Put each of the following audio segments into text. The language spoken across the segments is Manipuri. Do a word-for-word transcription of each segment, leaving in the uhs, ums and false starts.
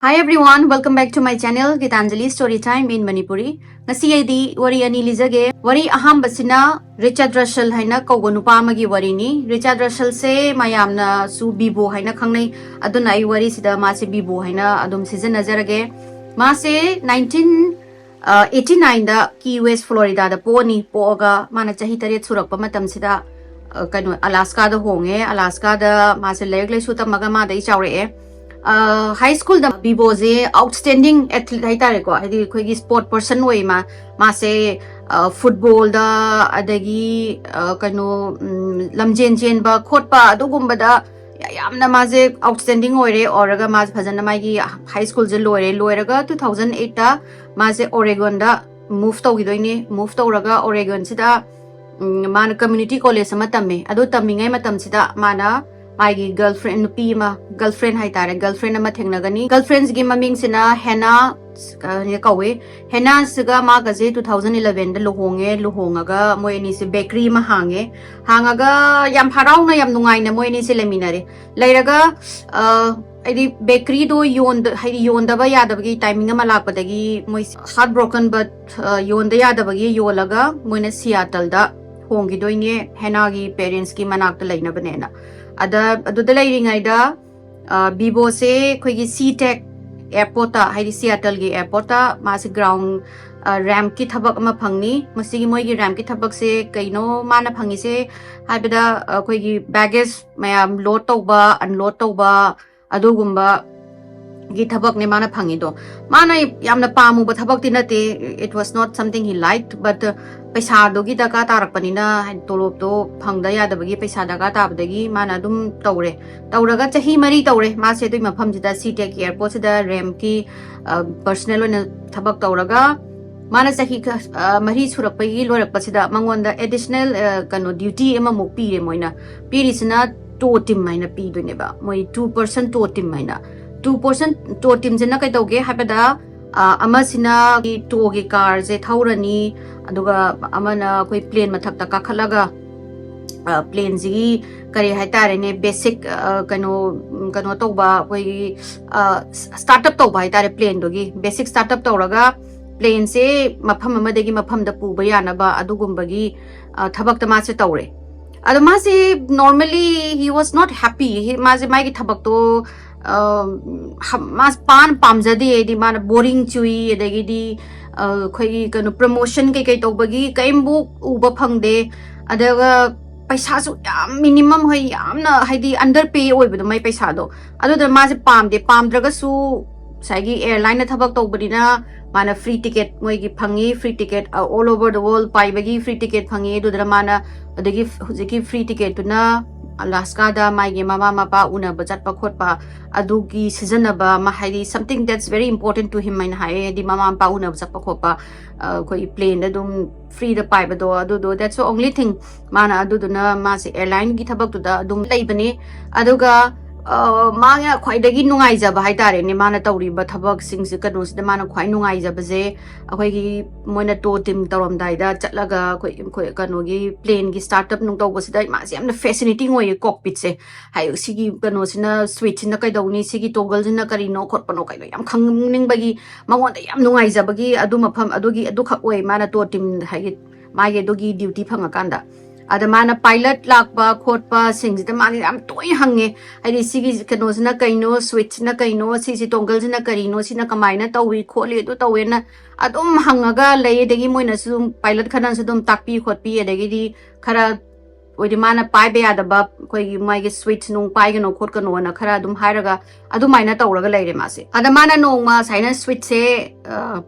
Hi everyone, welcome back to my channel Gitanjali Story Time in Manipuri. ꯉꯁꯤ ꯑꯩꯗꯤ ꯋꯥꯔꯤ ꯑꯅꯤ ꯂꯤꯖꯒꯦ꯫ ꯋꯥꯔꯤ ꯑꯍꯥꯟꯕꯁꯤꯅ ꯔꯤꯆꯥꯔꯗ ꯔꯁꯦꯜ ꯍꯥꯏꯅ ꯀꯧꯕ ꯅꯨꯄꯥ ꯑꯃꯒꯤ ꯋꯥꯔꯤꯅꯤ꯫ ꯔꯤꯆꯥꯔꯗ ꯔꯁꯦꯜꯁꯦ ꯃꯌꯥꯝꯅꯁꯨ ꯕꯤꯕꯣ ꯍꯥꯏꯅ ꯈꯪꯅꯩ, ꯑꯗꯨꯅ ꯑꯩ ꯋꯥꯔꯤꯁꯤꯗ ꯃꯥꯁꯦ ꯕꯤꯕꯣ ꯍꯥꯏꯅ ꯑꯗꯨꯝ ꯁꯤꯖꯤꯟꯅꯖꯔꯒꯦ꯫ ꯃꯥꯁꯦ ꯅꯥꯏꯟꯇꯤꯟ ꯑꯩꯠꯇꯤ ꯅꯥꯏꯟꯗ ꯀꯤ ꯋꯦꯁ ꯐ꯭ꯂꯣꯔꯤꯗꯥꯗ ꯄꯣꯛꯑꯅꯤ꯫ ꯄꯣꯛꯑꯒ ꯃꯥꯅ ꯆꯍꯤ ꯇꯔꯦꯠ ꯁꯨꯔꯛꯄ ꯃꯇꯝꯁꯤꯗ ꯑ, ꯀꯩꯅꯣ, ꯑꯂꯥꯁꯀꯥꯗ ꯍꯣꯡꯉꯦ꯫ ꯑꯂꯥꯁꯀꯥꯗ ꯃꯥꯁꯦ ꯂꯥꯏꯔꯤꯛ ꯂꯥꯏꯁꯨ ꯇꯝꯃꯒ ꯃꯥꯗ ꯑꯩ ꯆꯥꯎꯔꯛꯑꯦ꯫ ꯍꯥꯏ ꯁ꯭ꯀꯨꯜꯗ ꯕꯤꯕꯣꯁꯦ ꯑꯥꯎꯠꯁ꯭ꯇꯦꯟꯗꯤꯡ ꯑꯦꯊꯂꯤꯠ ꯍꯥꯏꯇꯥꯔꯦꯀꯣ, ꯍꯥꯏꯗꯤ ꯑꯩꯈꯣꯏꯒꯤ ꯁ꯭ꯄꯣꯔꯠ ꯄꯔꯁꯟ ꯑꯣꯏ꯫ ꯃꯥ ꯃꯥꯁꯦ ꯐꯨꯠꯕꯣꯜꯗ, ꯑꯗꯒꯤ ꯑ, ꯀꯩꯅꯣ, ꯎꯝ, ꯂꯝꯖꯦꯟ ꯆꯦꯟꯕ ꯈꯣꯠꯄ ꯑꯗꯨꯒꯨꯝꯕꯗ ꯌꯥꯝꯅ ꯃꯥꯁꯦ ꯑꯥꯎꯠꯁ꯭ꯇꯦꯟꯗꯤꯡ ꯑꯣꯏꯔꯦ꯫ ꯑꯣꯏꯔꯒ ꯃꯥꯁꯦ ꯐꯖꯅ ꯃꯥꯒꯤ ꯍꯥꯏ ꯁ꯭ꯀꯨꯜꯁꯦ ꯂꯣꯏꯔꯦ꯫ ꯂꯣꯏꯔꯒ ꯇꯨ ꯊꯥꯎꯖꯟ ꯑꯩꯠꯇ ꯃꯥꯁꯦ ꯑꯣꯔꯦꯒꯣꯟꯗ ꯃꯨꯚ ꯇꯧꯈꯤꯗꯣꯏꯅꯦ꯫ ꯃꯨꯚ ꯇꯧꯔꯒ ꯑꯣꯔꯦꯒꯣꯟꯁꯤꯗ ꯎꯝ, ꯃꯥꯅ ꯀꯝꯃ꯭ꯌꯨꯅꯤꯇꯤ ꯀꯣꯂꯦꯖ ꯑꯃ ꯇꯝꯃꯦ꯫ ꯑꯗꯨ ꯇꯝꯃꯤꯉꯩ ꯃꯇꯝꯁꯤꯗ ꯃꯥꯅ ꯃꯥꯒꯤ ꯒꯔꯜꯐ꯭ꯔꯦꯟ, ꯅꯨꯄꯤ ꯑꯃ, ꯒꯔꯜꯐ꯭ꯔꯦꯟ ꯍꯥꯏꯇꯥꯔꯦ, ꯒꯔꯜꯐ꯭ꯔꯦꯟ ꯑꯃ ꯊꯦꯡꯅꯒꯅꯤ꯫ ꯒꯔꯜꯐ꯭ꯔꯦꯟꯁꯤꯒꯤ ꯃꯃꯤꯡꯁꯤꯅ ꯍꯦꯅꯥ ꯀꯧꯏ꯫ ꯍꯦꯅꯥꯁꯤꯒ ꯃꯥꯒꯁꯦ ꯇꯨ ꯊꯥꯎꯖꯟ ꯏꯂꯚꯦꯟꯗ ꯂꯨꯍꯣꯡꯉꯦ꯫ ꯂꯨꯍꯣꯡꯉꯒ ꯃꯣꯏ ꯑꯅꯤꯁꯦ ꯕꯦꯀꯔꯤ ꯑꯃ ꯍꯥꯡꯉꯦ꯫ ꯍꯥꯡꯉꯒ ꯌꯥꯝ ꯍꯔꯥꯎꯅ, ꯌꯥꯝ ꯅꯨꯡꯉꯥꯏꯅ ꯃꯣꯏ ꯑꯅꯤꯁꯦ ꯂꯩꯃꯤꯟꯅꯔꯦ꯫ ꯂꯩꯔꯒ ꯑ, ꯍꯥꯏꯗꯤ ꯕꯦꯀꯔꯤꯗꯣ ꯌꯣꯟꯗ-, ꯍꯥꯏꯗꯤ ꯌꯣꯟꯗꯕ ꯌꯥꯗꯕꯒꯤ ꯇꯥꯏꯃꯤꯡ ꯑꯃ ꯂꯥꯛꯄꯗꯒꯤ ꯃꯣꯏ heartbroken, but, ꯑ, ꯌꯣꯟꯗ ꯌꯥꯗꯕꯒꯤ ꯌꯣꯜꯂꯒ ꯃꯣꯏꯅ ꯁꯤꯌꯥꯇꯜꯗ ꯍꯣꯡꯈꯤꯗꯣꯏꯅꯦ, ꯍꯦꯅꯥꯒꯤ ꯄꯦꯔꯦꯟꯁꯀꯤ ꯃꯅꯥꯛꯇ ꯂꯩꯅꯕꯅꯦꯅ꯫ ꯑꯗ, ꯑꯗꯨꯗ ꯂꯩꯔꯤꯉꯩꯗ, ꯑ, ꯕꯤꯕꯣꯁꯦ ꯑꯩꯈꯣꯏꯒꯤ ꯁꯤ ꯇꯦꯛ ꯑꯦꯌꯔꯄꯣꯔꯠꯇ, ꯍꯥꯏꯗꯤ ꯁꯤꯌꯥꯇꯜꯒꯤ ꯑꯦꯌꯔꯄꯣꯔꯠꯇ ꯃꯥꯁꯦ ꯒ꯭ꯔꯥꯎꯟ, ꯑ, ꯔꯦꯝꯞꯀꯤ ꯊꯕꯛ ꯑꯃ ꯐꯪꯅꯤ꯫ ꯃꯁꯤꯒꯤ ꯃꯣꯏꯒꯤ ꯔꯦꯝꯞꯀꯤ ꯊꯕꯛꯁꯦ ꯀꯩꯅꯣ ꯃꯥꯅ ꯐꯪꯉꯤꯁꯦ ꯍꯥꯏꯕꯗ, ꯑꯩꯈꯣꯏꯒꯤ ꯕꯦꯒꯦꯖ ꯃꯌꯥꯝ ꯂꯣꯗ ꯇꯧꯕ, ꯑꯟꯂꯣꯗ ꯇꯧꯕ, ꯑꯗꯨꯒꯨꯝꯕꯒꯤ ꯊꯕꯛꯅꯦ ꯃꯥꯅ ꯐꯪꯉꯤꯗꯣ꯫ ꯃꯥꯅ ꯌꯥꯝꯅ ꯄꯥꯝꯃꯨꯕ ꯊꯕꯛꯇꯤ ꯅꯠꯇꯦ, it was not something he liked, but, uh, ꯄꯩꯁꯥꯗꯨꯒꯤ ꯗꯔꯀꯥꯔ ꯇꯥꯔꯛꯄꯅꯤꯅ, ꯍꯥꯏꯗꯤ ꯇꯣꯂꯣꯞꯇꯣ ꯐꯪꯗ ꯌꯥꯗꯕꯒꯤ ꯄꯩꯁꯥ ꯗꯔꯀꯥꯔ ꯇꯥꯕꯗꯒꯤ ꯃꯥꯅ ꯑꯗꯨꯝ ꯇꯧꯔꯦ꯫ ꯇꯧꯔꯒ ꯆꯍꯤ ꯃꯔꯤ ꯇꯧꯔꯦ ꯃꯥꯁꯦ ꯑꯗꯨꯒꯤ ꯃꯐꯝꯁꯤꯗ, ꯁꯤ ꯇꯦꯛ ꯑꯦꯌꯔꯄꯣꯔꯠꯁꯤꯗ ꯔꯦꯝꯞꯀꯤ, ꯑ, ꯄꯔꯁꯅꯦꯜ ꯑꯣꯏꯅ ꯊꯕꯛ ꯇꯧꯔꯒ ꯃꯥꯅ ꯆꯍꯤ ꯈ-, ꯑ, ꯃꯔꯤ ꯁꯨꯔꯛꯄꯒꯤ ꯂꯣꯏꯔꯛꯄꯁꯤꯗ ꯃꯉꯣꯟꯗ ꯑꯦꯗꯤꯁꯅꯦꯜ, ꯑ, ꯀꯩꯅꯣ, ꯗ꯭ꯌꯨꯇꯤ ꯑꯃꯃꯨꯛ ꯄꯤꯔꯦ ꯃꯣꯏꯅ꯫ ꯄꯤꯔꯤꯁꯤꯅ ꯇꯣ ꯇꯤꯝ ꯍꯥꯏꯅ ꯄꯤꯗꯣꯏꯅꯦꯕ, ꯃꯣꯏ ꯇꯨ ꯄꯔꯁꯟ ꯇꯣ ꯇꯤꯝ ꯍꯥꯏꯅ꯫ ꯇꯨ ꯄꯔꯁꯟ ꯇꯣ ꯇꯤꯝꯁꯤꯅ ꯀꯩꯗꯧꯒꯦ ꯍꯥꯏꯕꯗ, ꯑ, ꯑꯃꯁꯤꯅ ꯇꯣꯒꯤ ꯀꯥꯔꯁꯦ ꯊꯧꯔꯅꯤ, ꯑꯗꯨꯒ ꯑꯃꯅ ꯑꯩꯈꯣꯏ ꯄ꯭ꯂꯦꯟ ꯃꯊꯛꯇ ꯀꯥꯈꯠꯂꯒ ꯄ꯭ꯂꯦꯟꯁꯤꯒꯤ ꯀꯔꯤ ꯍꯥꯏꯇꯥꯔꯦꯅꯦ, ꯕꯦꯁꯤꯛ ꯀꯩꯅꯣ ꯀꯩꯅꯣ ꯇꯧꯕ, ꯑꯩꯈꯣꯏꯒꯤ ꯁ꯭ꯇꯥꯔꯠ ꯑꯞ ꯇꯧꯕ ꯍꯥꯏꯇꯥꯔꯦ꯫ ꯄ꯭ꯂꯦꯟꯗꯨꯒꯤ ꯕꯦꯁꯤꯛ ꯁ꯭ꯇꯥꯔꯠ ꯑꯞ ꯇꯧꯔꯒ ꯄ꯭ꯂꯦꯟꯁꯦ ꯃꯐꯝ ꯑꯃꯗꯒꯤ ꯃꯐꯝꯗ ꯄꯨꯕ ꯌꯥꯅꯕ ꯑꯗꯨꯒꯨꯝꯕꯒꯤ ꯊꯕꯛꯇ ꯃꯥꯁꯦ ꯇꯧꯔꯦ꯫ ꯑꯗꯣ ꯃꯥꯁꯦ normally he was not happy꯫ ꯃꯥꯁꯦ ꯃꯥꯒꯤ ꯊꯕꯛꯇꯣ ꯃꯥꯁ ꯄꯥꯝ ꯄꯥꯝꯖꯗꯦ꯫ ꯍꯥꯏꯗꯤ ꯃꯥꯅ ꯕꯣꯔꯤꯡ ꯆꯨꯏ, ꯑꯗꯒꯤꯗꯤ ꯑꯩꯈꯣꯏꯒꯤ ꯀꯩꯅꯣ ꯄ꯭ꯔꯃꯣꯁꯟ ꯀꯩꯀꯩ ꯇꯧꯕꯒꯤ ꯀꯔꯤꯝꯕꯨ ꯎꯕ ꯐꯪꯗꯦ꯫ ꯑꯗꯨꯒ ꯄꯩꯁꯥꯁꯨ ꯌꯥꯝ ꯃꯤꯅꯤꯃꯝ, ꯍꯣꯏ, ꯌꯥꯝꯅ ꯍꯥꯏꯗꯤ ꯑꯟꯗꯔ ꯄꯦ ꯑꯣꯏꯕꯗꯣ ꯃꯥꯏ ꯄꯩꯁꯥꯗꯣ꯫ ꯑꯗꯨꯗ ꯃꯥꯁꯦ ꯄꯥꯝꯗꯦ꯫ ꯄꯥꯝꯗ꯭ꯔꯒꯁꯨ ꯉꯁꯥꯏꯒꯤ ꯑꯦꯌꯔꯂꯥꯏꯟꯗ ꯊꯕꯛ ꯇꯧꯕꯅꯤꯅ ꯃꯥꯅ ꯐ꯭ꯔꯤ ꯇꯤꯀꯦꯠ ꯃꯣꯏꯒꯤ ꯐꯪꯉꯤ, free ticket all over the world ꯄꯥꯏꯕꯒꯤ ꯐ꯭ꯔꯤ ꯇꯤꯀꯦꯠ ꯐꯪꯉꯤ꯫ ꯑꯗꯨꯗꯨꯅ ꯃꯥꯅ ꯑꯗꯒꯤ ꯍꯧꯖꯤꯛꯀꯤ ꯐ꯭ꯔꯤ ꯇꯤꯀꯦꯠꯇꯨꯅ ꯑꯂꯥꯁꯀꯥꯗ ꯃꯥꯒꯤ ꯃꯃꯥ ꯃꯄꯥ ꯎꯅꯕ ꯆꯠꯄ ꯈꯣꯠꯄ ꯑꯗꯨꯒꯤ ꯁꯤꯖꯤꯟꯅꯕ ꯑꯃ, ꯍꯥꯏꯗꯤ something that's very important to him ꯍꯥꯏꯅ ꯍꯥꯏꯌꯦ꯫ ꯍꯥꯏꯗꯤ ꯃꯃꯥ ꯃꯄꯥ ꯎꯅꯕ ꯆꯠꯄ ꯈꯣꯠꯄ, ꯑꯩꯈꯣꯏ ꯄ꯭ꯂꯦꯟꯗ ꯑꯗꯨꯝ ꯐ꯭ꯔꯤꯗ ꯄꯥꯏꯕꯗꯣ ꯑꯗꯨꯗꯣ, that's the only thing꯫ ꯃꯥꯅ ꯑꯗꯨꯗꯨꯅ ꯃꯥꯁꯦ ꯑꯦꯌꯔꯂꯥꯏꯟꯒꯤ ꯊꯕꯛꯇꯨꯗ ꯑꯗꯨꯝ ꯂꯩꯕꯅꯤ꯫ ꯑꯗꯨꯒ ꯃꯥꯅ ꯈ꯭ꯋꯥꯏꯗꯒꯤ ꯅꯨꯡꯉꯥꯏꯖꯕ ꯍꯥꯏꯇꯥꯔꯦꯅꯦ, ꯃꯥꯅ ꯇꯧꯔꯤꯕ ꯊꯕꯛꯁꯤꯡꯁꯦ, ꯀꯩꯅꯣꯁꯤꯗ ꯃꯥꯅ ꯈ꯭ꯋꯥꯏ ꯅꯨꯡꯉꯥꯏꯖꯕꯁꯦ ꯑꯩꯈꯣꯏꯒꯤ ꯃꯣꯏꯅ ꯇꯣ ꯇꯤꯝ ꯇꯧꯔꯝꯗꯥꯏꯗ ꯆꯠꯂꯒ ꯑꯩꯈꯣꯏ ꯑꯩꯈꯣꯏ ꯀꯩꯅꯣꯒꯤ ꯄ꯭ꯂꯦꯟꯒꯤ ꯁ꯭ꯇꯥꯔꯠ ꯑꯞ ꯅꯨꯡ ꯇꯧꯕꯁꯤꯗ ꯃꯥꯁꯦ ꯌꯥꯝꯅ ꯐꯦꯁꯤꯅꯦꯇꯤꯡ ꯑꯣꯏꯌꯦ꯫ ꯀꯣꯛꯄꯤꯠꯁꯦ, ꯍꯥꯏ, ꯁꯤꯒꯤ ꯀꯩꯅꯣꯁꯤꯅ, ꯁ꯭ꯋꯤꯠꯁꯤꯅ ꯀꯩꯗꯧꯅꯤ, ꯁꯤꯒꯤ ꯇꯣꯒꯜꯁꯤꯅ ꯀꯔꯤꯅꯣ ꯈꯣꯠꯄꯅꯣ ꯀꯩꯅꯣ ꯌꯥꯝ ꯈꯪꯅꯤꯡꯕꯒꯤ, ꯃꯉꯣꯟꯗ ꯌꯥꯝ ꯅꯨꯡꯉꯥꯏꯖꯕꯒꯤ ꯑꯗꯨ ꯃꯐꯝ ꯑꯗꯨꯒꯤ ꯑꯗꯨꯈꯛ ꯑꯣꯏ ꯃꯥꯅ ꯇꯣ ꯇꯤꯝ ꯍꯥꯏꯒꯤ ꯃꯥꯒꯤ ꯑꯗꯨꯒꯤ ꯗ꯭ꯌꯨꯇꯤ ꯐꯪꯉꯀꯥꯟꯗ꯫ ꯑꯗ ꯃꯥꯅ ꯄꯥꯏꯂꯠ ꯂꯥꯛꯄ ꯈꯣꯠꯄꯁꯤꯡꯁꯤꯗ ꯃꯥꯅ ꯌꯥꯝ ꯇꯣꯏꯅ ꯍꯪꯉꯦ꯫ ꯍꯥꯏꯗꯤ ꯁꯤꯒꯤ ꯀꯩꯅꯣꯁꯤꯅ ꯀꯩꯅꯣ, ꯁ꯭ꯋꯤꯠꯁꯤꯅ ꯀꯩꯅꯣ, ꯁꯤꯁꯤ ꯇꯣꯡꯒꯜꯁꯤꯅ ꯀꯔꯤꯅꯣ, ꯁꯤꯅ ꯀꯃꯥꯏꯅ ꯇꯧꯏ ꯈꯣꯠꯂꯤ, ꯑꯗꯨ ꯇꯧꯋꯦꯅ ꯑꯗꯨꯝ ꯍꯪꯉꯒ ꯂꯩ꯫ ꯑꯗꯒꯤ ꯃꯣꯏꯅꯁꯨ ꯑꯗꯨꯝ ꯄꯥꯏꯂꯠ ꯈꯔꯅꯁꯨ ꯑꯗꯨꯝ ꯇꯥꯛꯄꯤ ꯈꯣꯠꯄꯤ, ꯑꯗꯒꯤꯗꯤ ꯈꯔ ꯑꯣꯏꯗꯤ ꯃꯥꯅ ꯄꯥꯏꯕ ꯌꯥꯗꯕ ꯑꯩꯈꯣꯏꯒꯤ ꯃꯥꯒꯤ ꯁ꯭ꯋꯤꯠꯁ ꯅꯨꯡ ꯄꯥꯏꯒꯅꯣ ꯈꯣꯠꯀꯅꯣꯅ ꯈꯔ ꯑꯗꯨꯝ ꯍꯥꯏꯔꯒ ꯑꯗꯨꯃꯥꯏꯅ ꯇꯧꯔꯒ ꯂꯩꯔꯦ ꯃꯥꯁꯦ꯫ ꯑꯗ ꯃꯥꯅ ꯅꯣꯡꯃ ꯁꯨꯃꯥꯏꯅ ꯁ꯭ꯋꯤꯠꯁꯦ,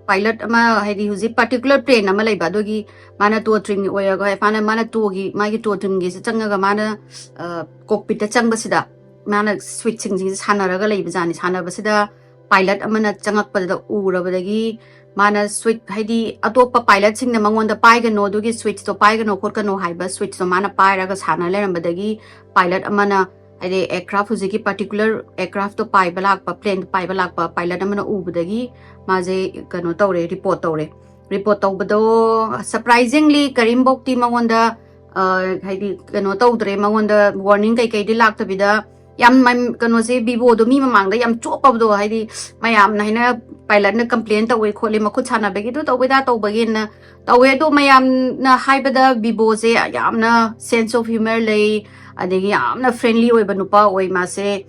ꯄꯥꯏꯂꯠ ꯑꯃ, ꯍꯥꯏꯗꯤ ꯍꯧꯖꯤꯛ ꯄꯥꯔꯇꯤꯀꯨꯂꯔ ꯄ꯭ꯂꯦꯟ ꯑꯃ ꯂꯩꯕ, ꯑꯗꯨꯒꯤ ꯃꯥꯅ ꯇꯣ ꯇ꯭ꯔꯤꯝꯒꯤ ꯑꯣꯏꯔꯒ ꯃꯥꯅ ꯃꯥꯅ ꯇꯣꯒꯤ ꯃꯥꯒꯤ ꯇꯣ ꯇ꯭ꯔꯤꯝꯒꯤꯁꯦ ꯆꯪꯉꯒ ꯃꯥꯅ ꯀꯣꯛꯄꯤꯠꯇ ꯆꯪꯕꯁꯤꯗ ꯃꯥꯅ ꯁ꯭ꯋꯤꯠꯁꯤꯡꯁꯤꯡꯁꯦ ꯁꯥꯟꯅꯔꯒ ꯂꯩꯕꯖꯥꯠꯅꯤ꯫ ꯁꯥꯟꯅꯕꯁꯤꯗ ꯄꯥꯏꯂꯠ ꯑꯃꯅ ꯆꯪꯉꯛꯄꯗꯨꯗ ꯎꯔꯕꯗꯒꯤ ꯃꯥꯅ ꯁ꯭ꯋꯤꯠ, ꯍꯥꯏꯗꯤ ꯑꯇꯣꯞꯄ ꯄꯥꯏꯂꯠꯁꯤꯡꯅ ꯃꯉꯣꯟꯗ ꯄꯥꯏꯒꯅꯣ, ꯑꯗꯨꯒꯤ ꯁ꯭ꯋꯤꯠꯁꯇꯣ ꯄꯥꯏꯒꯅꯣ ꯈꯣꯠꯀꯅꯣ ꯍꯥꯏꯕ ꯁ꯭ꯋꯤꯠꯁꯇꯣ ꯃꯥꯅ ꯄꯥꯏꯔꯒ ꯁꯥꯟꯅ ꯂꯩꯔꯝꯕꯗꯒꯤ ꯄꯥꯏꯂꯠ ꯑꯃꯅ, ꯍꯥꯏꯗꯤ ꯑꯦꯌꯔꯀ꯭ꯔꯥꯐ, ꯍꯧꯖꯤꯛꯀꯤ ꯄꯥꯔꯇꯤꯀꯨꯂꯔ ꯑꯦꯌꯔꯀ꯭ꯔꯥꯐꯇꯣ ꯄꯥꯏꯕ ꯂꯥꯛꯄ, ꯄ꯭ꯂꯦꯟ ꯄꯥꯏꯕ ꯂꯥꯛꯄ ꯄꯥꯏꯂꯠ ꯑꯃꯅ ꯎꯕꯗꯒꯤ ꯃꯥꯁꯦ ꯀꯩꯅꯣ ꯇꯧꯔꯦ, ꯔꯤꯄꯣꯔꯠ ꯇꯧꯔꯦ꯫ ꯔꯤꯄꯣꯔꯠ ꯇꯧꯕꯗꯣ ꯁꯔꯄ꯭ꯔꯥꯏꯖꯤꯡꯂꯤ ꯀꯔꯤꯝꯐꯧꯇꯤ ꯃꯉꯣꯟꯗ ꯍꯥꯏꯗꯤ ꯀꯩꯅꯣ ꯇꯧꯗ꯭ꯔꯦ, ꯃꯉꯣꯟꯗ ꯋꯥꯔꯅꯤꯡ ꯀꯩꯀꯩꯗꯤ ꯂꯥꯛꯇꯕꯤꯗ꯫ ꯌꯥꯝ ꯀꯩꯅꯣꯁꯦ, ꯕꯤꯕꯣꯗꯣ ꯃꯤ ꯃꯃꯥꯡꯗ ꯌꯥꯝ ꯆꯣꯞꯄꯕꯗꯣ, ꯍꯥꯏꯗꯤ ꯃꯌꯥꯝꯅ ꯍꯥꯏꯅ ꯄꯥꯏꯂꯠꯅ ꯀꯝꯄ꯭ꯂꯦꯟ ꯇꯧꯋꯦ ꯈꯣꯠꯂꯦ, ꯃꯈꯨꯠ ꯁꯥꯟꯅꯕꯒꯤ ꯑꯗꯨ ꯇꯧꯕꯩꯗ ꯇꯧꯕꯒꯤꯅ ꯇꯧꯋꯦ꯫ ꯑꯗꯣ ꯃꯌꯥꯝꯅ ꯍꯥꯏꯕꯗ ꯕꯤꯕꯣꯁꯦ ꯌꯥꯝꯅ ꯁꯦꯟꯁ ꯑꯣꯐ ꯍ꯭ꯌꯨꯃꯔ ꯂꯩ, ꯑꯗꯒꯤ ꯌꯥꯝꯅ ꯐ꯭ꯔꯦꯟꯂꯤ ꯑꯣꯏꯕ ꯅꯨꯄꯥ ꯑꯣꯏ ꯃꯥꯁꯦ꯫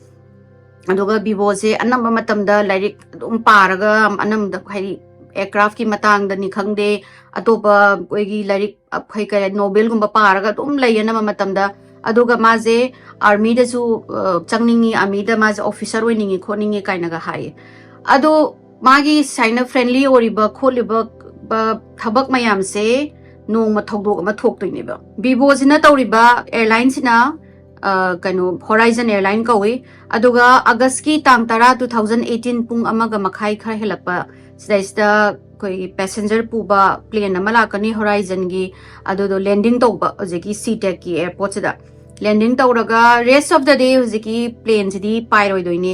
ꯑꯗꯨꯒ ꯕꯤꯕꯣꯁꯦ ꯑꯅꯝꯕ ꯃꯇꯝꯗ ꯂꯥꯏꯔꯤꯛ ꯑꯗꯨꯝ ꯄꯥꯔꯒ, ꯑꯅꯝꯕꯗ ꯍꯥꯏꯗꯤ ꯑꯦꯌꯔꯀ꯭ꯔꯥꯐꯀꯤ ꯃꯇꯥꯡꯗꯅꯤ ꯈꯪꯗꯦ, ꯑꯇꯣꯞꯄ ꯑꯩꯈꯣꯏꯒꯤ ꯂꯥꯏꯔꯤꯛ ꯑꯩꯈꯣꯏ ꯀꯔꯤ ꯅꯣꯕꯦꯜꯒꯨꯝꯕ ꯄꯥꯔꯒ ꯑꯗꯨꯝ ꯂꯩ ꯑꯅꯝꯕ ꯃꯇꯝꯗ꯫ ꯑꯗꯨꯒ ꯃꯥꯁꯦ ꯑꯥꯔꯃꯤꯗꯁꯨ ꯆꯪꯅꯤꯡꯉꯤ, ꯑꯥꯔꯃꯤꯗ ꯃꯥꯁꯦ ꯑꯣꯐꯤꯁꯔ ꯑꯣꯏꯅꯤꯡꯉꯤ ꯈꯣꯠꯅꯤꯡꯉꯤ ꯀꯥꯏꯅꯒ ꯍꯥꯏꯌꯦ꯫ ꯑꯗꯣ ꯃꯥꯒꯤ ꯁꯨꯃꯥꯏꯅ ꯐ꯭ꯔꯦꯟꯂꯤ ꯑꯣꯏꯔꯤꯕ ꯈꯣꯠꯂꯤꯕ ꯊꯕꯛ ꯃꯌꯥꯝꯁꯦ ꯅꯣꯡꯃ ꯊꯧꯗꯣꯛ ꯑꯃ ꯊꯣꯛꯇꯣꯏꯅꯦꯕ꯫ ꯕꯤꯕꯣꯁꯤꯅ ꯇꯧꯔꯤꯕ ꯑꯦꯌꯔꯂꯥꯏꯟꯁꯤꯅ ꯀꯩꯅꯣ ꯍꯣꯔꯥꯏꯖꯟ ꯑꯦꯌꯔꯂꯥꯏꯟ ꯀꯧꯏ꯫ ꯑꯗꯨꯒ ꯑꯥꯒꯁꯀꯤ ꯇꯥꯡ ꯇꯔꯥ, ꯇꯨ ꯊꯥꯎꯖꯟ ꯑꯩꯠꯇꯤꯟ, ꯄꯨꯡ ꯑꯃꯒ ꯃꯈꯥꯏ ꯈꯔ ꯍꯦꯜꯂꯛꯄ ꯁꯤꯗꯩꯁꯤꯗ ꯑꯩꯈꯣꯏꯒꯤ ꯄꯦꯁꯦꯟꯖꯔ ꯄꯨꯕ ꯄ꯭ꯂꯦꯟ ꯑꯃ ꯂꯥꯛꯀꯅꯤ ꯍꯣꯔꯥꯏꯖꯟꯒꯤ, ꯑꯗꯨꯗꯣ ꯂꯦꯟꯗꯤꯡ ꯇꯧꯕ ꯍꯧꯖꯤꯛꯀꯤ ꯁꯤ ꯇꯦꯛꯀꯤ ꯑꯦꯌꯥꯔꯄꯣꯔꯠꯁꯤꯗ꯫ ꯂꯦꯟꯗꯤꯡ ꯇꯧꯔꯒ rest of the day ꯍꯧꯖꯤꯛꯀꯤ ꯄ꯭ꯂꯦꯟꯁꯤꯗꯤ ꯄꯥꯏꯔꯣꯏꯗꯣꯏꯅꯤ꯫